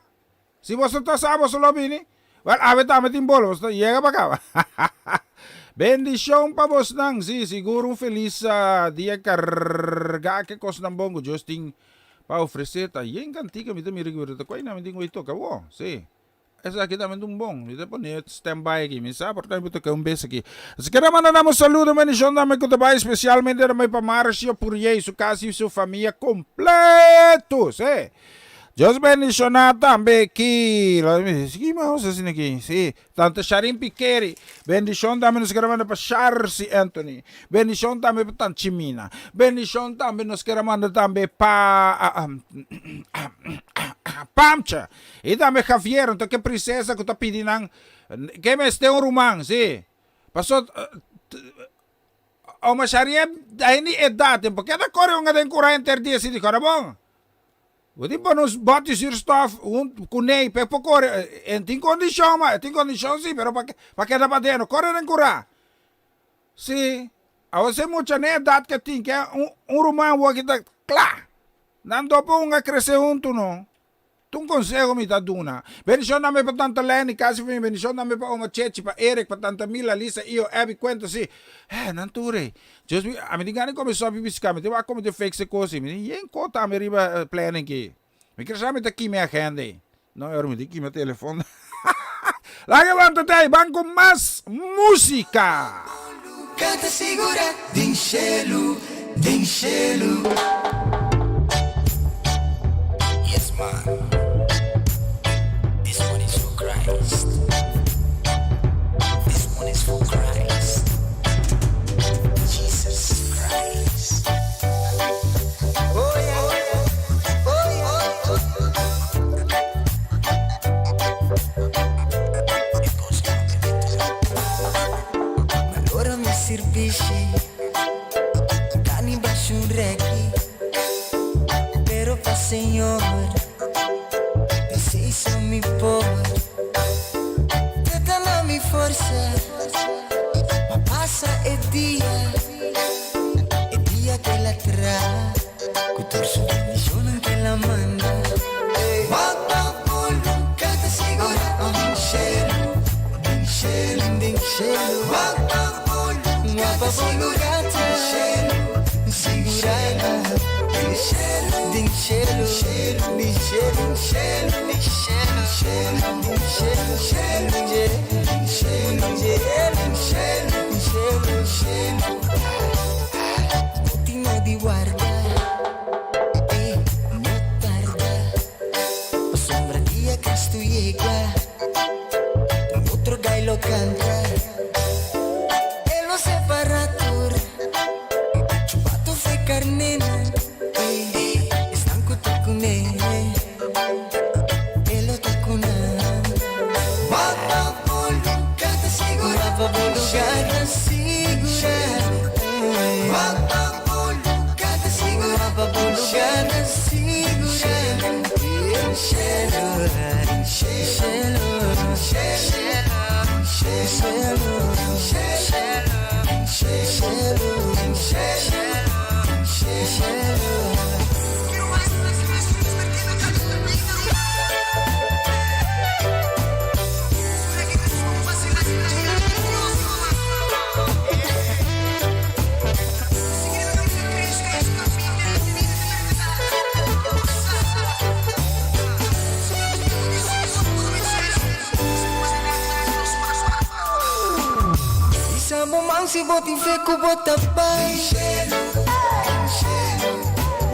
Si boso ta sa, boso lo bini. Wel, awe tambe tin bolo, boso ta yega pa caba. Bendicion pa bosnan. Si, sigur un feliz dia carga ke cosnan bon cu Dios tin pa ofrece. Ta yen cantica mi ta mira aki, pero ta cuai nan mi tin cu bay toca awo. Si. Esaki tambe ta un bon. Mi ta pone stand by aki. Mi sa por ta toca un bes aki. Así que manda nan un saludo, bendicion tambe cu ta bay especialmente tambe pa Marcio Puriey, su casa y su famia completo. Sí. Dios bendiciona tambe ki, ki mas asina aki? Sí, tante Sharin Piqueri. Bendicion tambe nos kier manda pa Sharcy Anthony. Bendicion tambe pa tante Chimina. Bendicion tambe nos kier manda tambe pa Pamcha. I tambe Javier, anto ke prinsesa ku ta pidi nan ke mester un ruman, si. Paso oma Sharia ta hende di edat, por ke ta kore un aden kura henter dia si di kora bon? Bo tin pone un bòt di zuurstof kuné pa e por kore, e tin kondishon ma, e tin kondishon si, pero pa keda paden no kore den kura. Si, awor si e mucha n'e edat ke tin ke un ruman awor ki ta kla, nan do por hunga krese huntu no. Ta un conseho mi ta duna. Bendicion tambe pa tanta Lenny, casi famia. Bendicion tambe pa oma Chechi, pa Eric, pa tanta Mila, Lisa, Io, Abby, Cuento, si. Eh, nan tur ey. Dios mi, ami tin gana di come sopi bisca. Mi tin wak come te fix e cos ey. Mi tin yen co tambe riba planning ki. Mi kier sa mi ta kima e agenda ey. No, e ora mi tin kima telefon. Laga e wanta te ey. Ban cu mas musica. Canta sigura den shelu, den shelu. Yes man, this one is for Christ, this one is for Christ, Jesus Christ. Oh yeah, oh yeah. It goes on a little. Malora mi sirbishi, Dani bashu un reki. sigurá ku tur su bendishonnan ke el a manda. Wak pa bo luga ta sigurá den shelu, den shelu, den shelu. Wak pa bo luga ta sigurá den shelu, sigurá den shelu, den shelu, den shelu, shelu, den shelu, shelu, den shelu, shelu, den shelu, den shelu, shelu, shelu. Bo tin no di warda, eh, no tarda, pasobra dia Cristo yega, un otro gai lo canta. E lo separa tur chubato fe carnena, eh, esnan cu ta cune, e lo ta cu nan. Wak pa bo lugar ta sigura, wak pa bo lugar ta sigura, wak pa bo lugar ta sigura, wak pa bo lugar ta sigura. Bisa bo man si bo tin fe ku bo ta bai.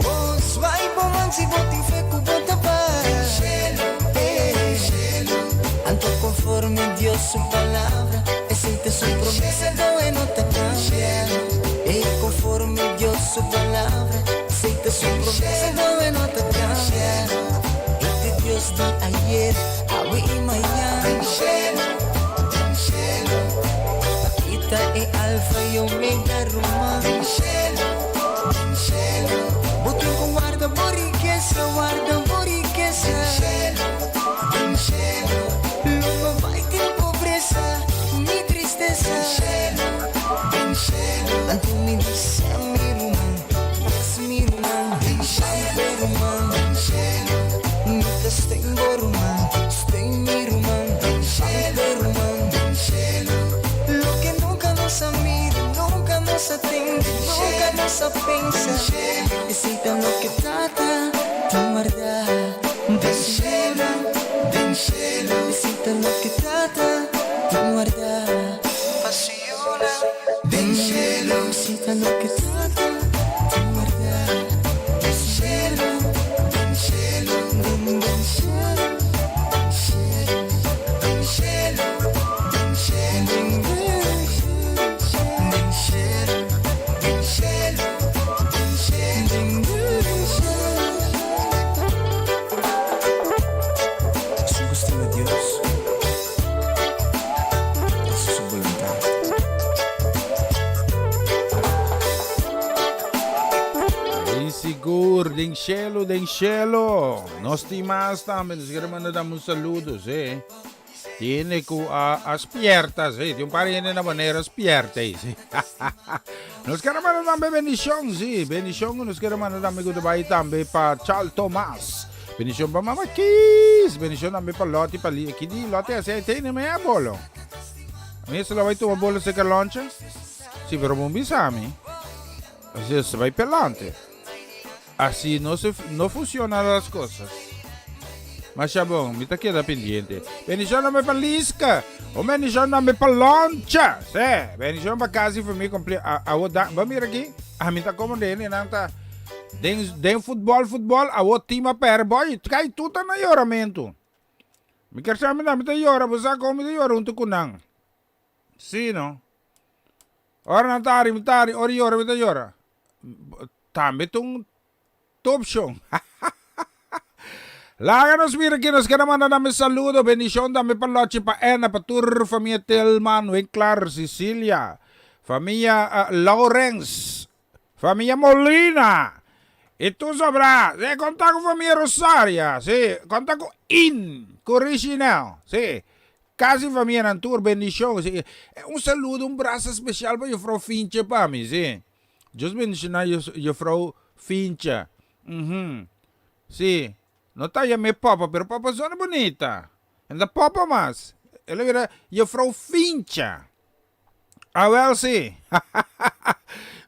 Oh, swai bo man si bo tin fe ku bo ta bai. Anto conforme Dios su palabra, esei ta su promesa, no e no ta cambia. Ey, conforme Dios su palabra, esei ta su promesa, no e no ta cambia. E ta Dios di ayer, awe y mañana. E ta e Alfa y Omega, ruman. Bo tin cu warda bo rikesa, warda bo rikesa. Lo no bai tin pobresa ni tristesa. Anto mi bisa mi ruman, pas mi ruman, pampe ruman. Mi ta steun bo ruman, steun mi ruman, pampe ruman. Loke nunka nos a mira, nunka nos a tende, nunka nos a pensa, esei ta loke Tata tin warda. Den shelu, den shelu, esei ta loke Tata tin warda pa su yunan. Den shelu, esei ta loke Tata tin warda. Den shelu, den shelu, den den shelu, den shelu, den shelu, den shelu, den shelu, den shelu, den shelu, den shelu, den den shelu. Esun ku stima Dios, ta hasi su boluntat. Ay sigur, den shelo, den shelo. Nos tin mas tambe, nos quiere manda dam un saludo, sí. Tiene ku a, a spierta, sí. Tin un par hende na manera spierta ahí, sí. Nos quiere manda tambe bendición, sí. Bendición nos quiere manda tambe ku bai tambe pa Charles Thomas. Bendición pa Mama Kiss. Bendición tambe pa Lottie, pa Lee. Aquí di Lottie así ahí tiene me bolo. A mí se lo vai tomar bolo seca loncha. Sí, pero bon bisa a mí. Así se vai pelante. Así no se no funciona las cosas. Masha bon, mi ta keda pendiente. Bendición tambe pa Liska. Un bendición tambe pa Loncha. Sí, bendición pa casi familia completa. A, awo da, ba mira aquí. A mi ta como de nan ta den den futbol futbol awo team a per boy. Kai tuta na yoramento. Mi ker sa mi na mi ta yora, bo sa como mi ta yora hunto ku nan. Sí, no. Ora nan ta hari, mi ta hari. Ora yora, mi ta yora. Tambe ta un opcion. Laga nos mira ki nos keda manda nan mi saludo, bendicion tambe pa Lochi, pa Ena, pa tur famia Tilman, Winklar, Cecilia, famia Laurens, famia Molina, y tur sobra. Si, konta ku famia Rosaria, si, konta ku In, ku Richinel, si. Casi famianan tur bendicion si. Un saludo un brasa special pa juffrouw Fientje pa mi si. Dios bendiciona juffrouw. Fincha. Uhum. Si. No ta yam'é Popa, pero Popa zona bunita. E no ta Popa mas. El a bira Juffrouw Fincha. Awel si.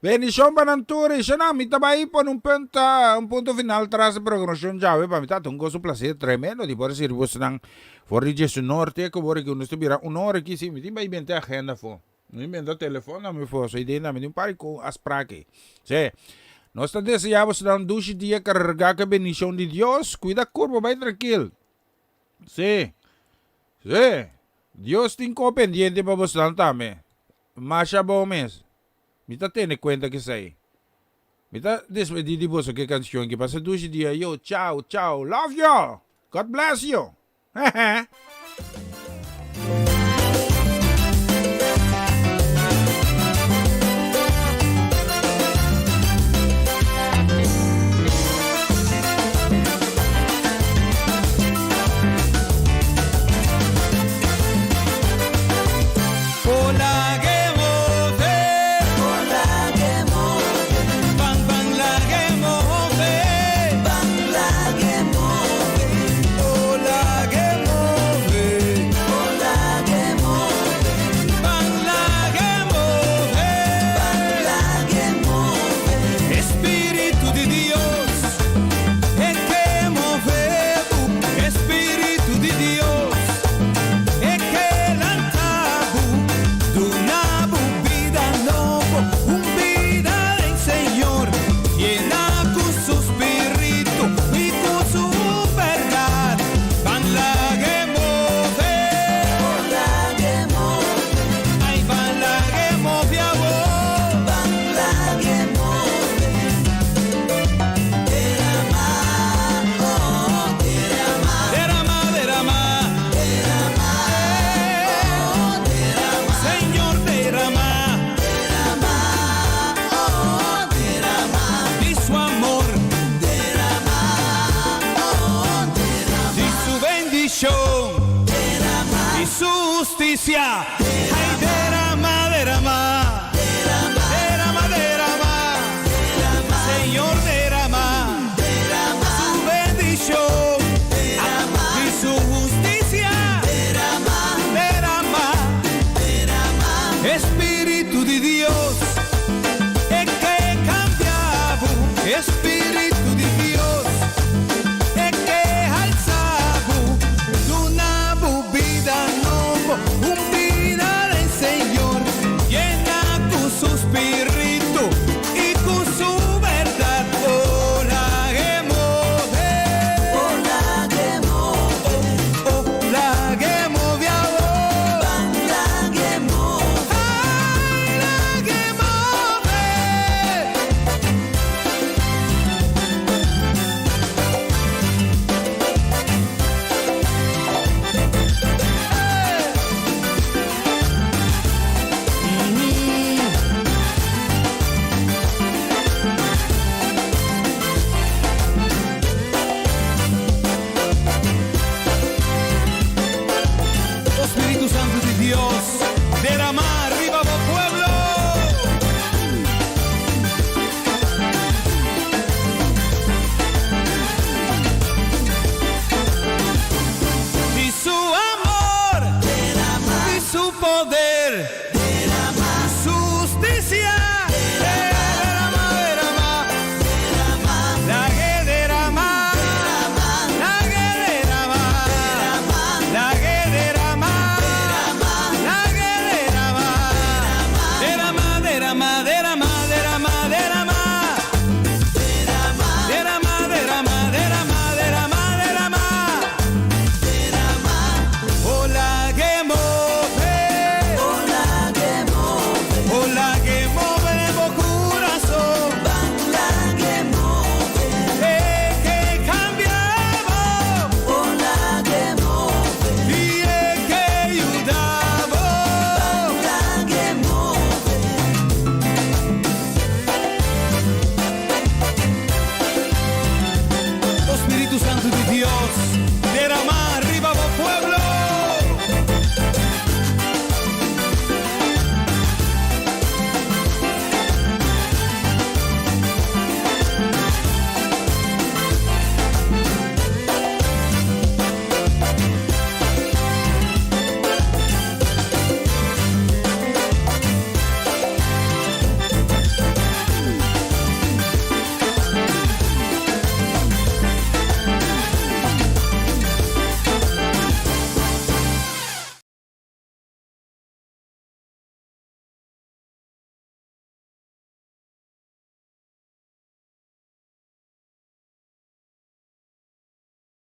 Bendishon pa nan tur. I shona, mi ta bai pone un punt, un punto final tras e programacion djawe. Pa mi ta un goso, un placer tremendo di por sirbi bosonan for di Djesunor te ku bor aki. Nos ta bira un ora aki. Si, mi tin bai benta e agenda afo. Mi benta telefon na mi afo. So idea na mi tin un par di ku afspraak ei. Si. Nos ta desea bosonan un dushi dia karga ku e bendishon di Dios. Kuida kurpa, bai trankil. Si. Si. Dios tin ko pendiente pa bosnan tambe. Masha bon mes. Mi ta tene kuenta kesei. Mi ta despedí di boso ke kanshon ki pasa dushi dia yo chao chao love you God bless you hehe. Espíritu di Dios e ke move bo Espíritu di Dios e ke lanta bo Duna bo bida nobo Un bida den Señor Yena ku su spiritu i ku su bèrdat Ban lag'e move Ai ban lag'e move awor Ban lag'e move Derama, oh derama Derama, derama Derama, oh derama Señor derama Derama, oh derama Di su amor Derama, oh derama Di su bendicion Derama Di su husticia Ay derama, derama Derama, derama, Señor derama.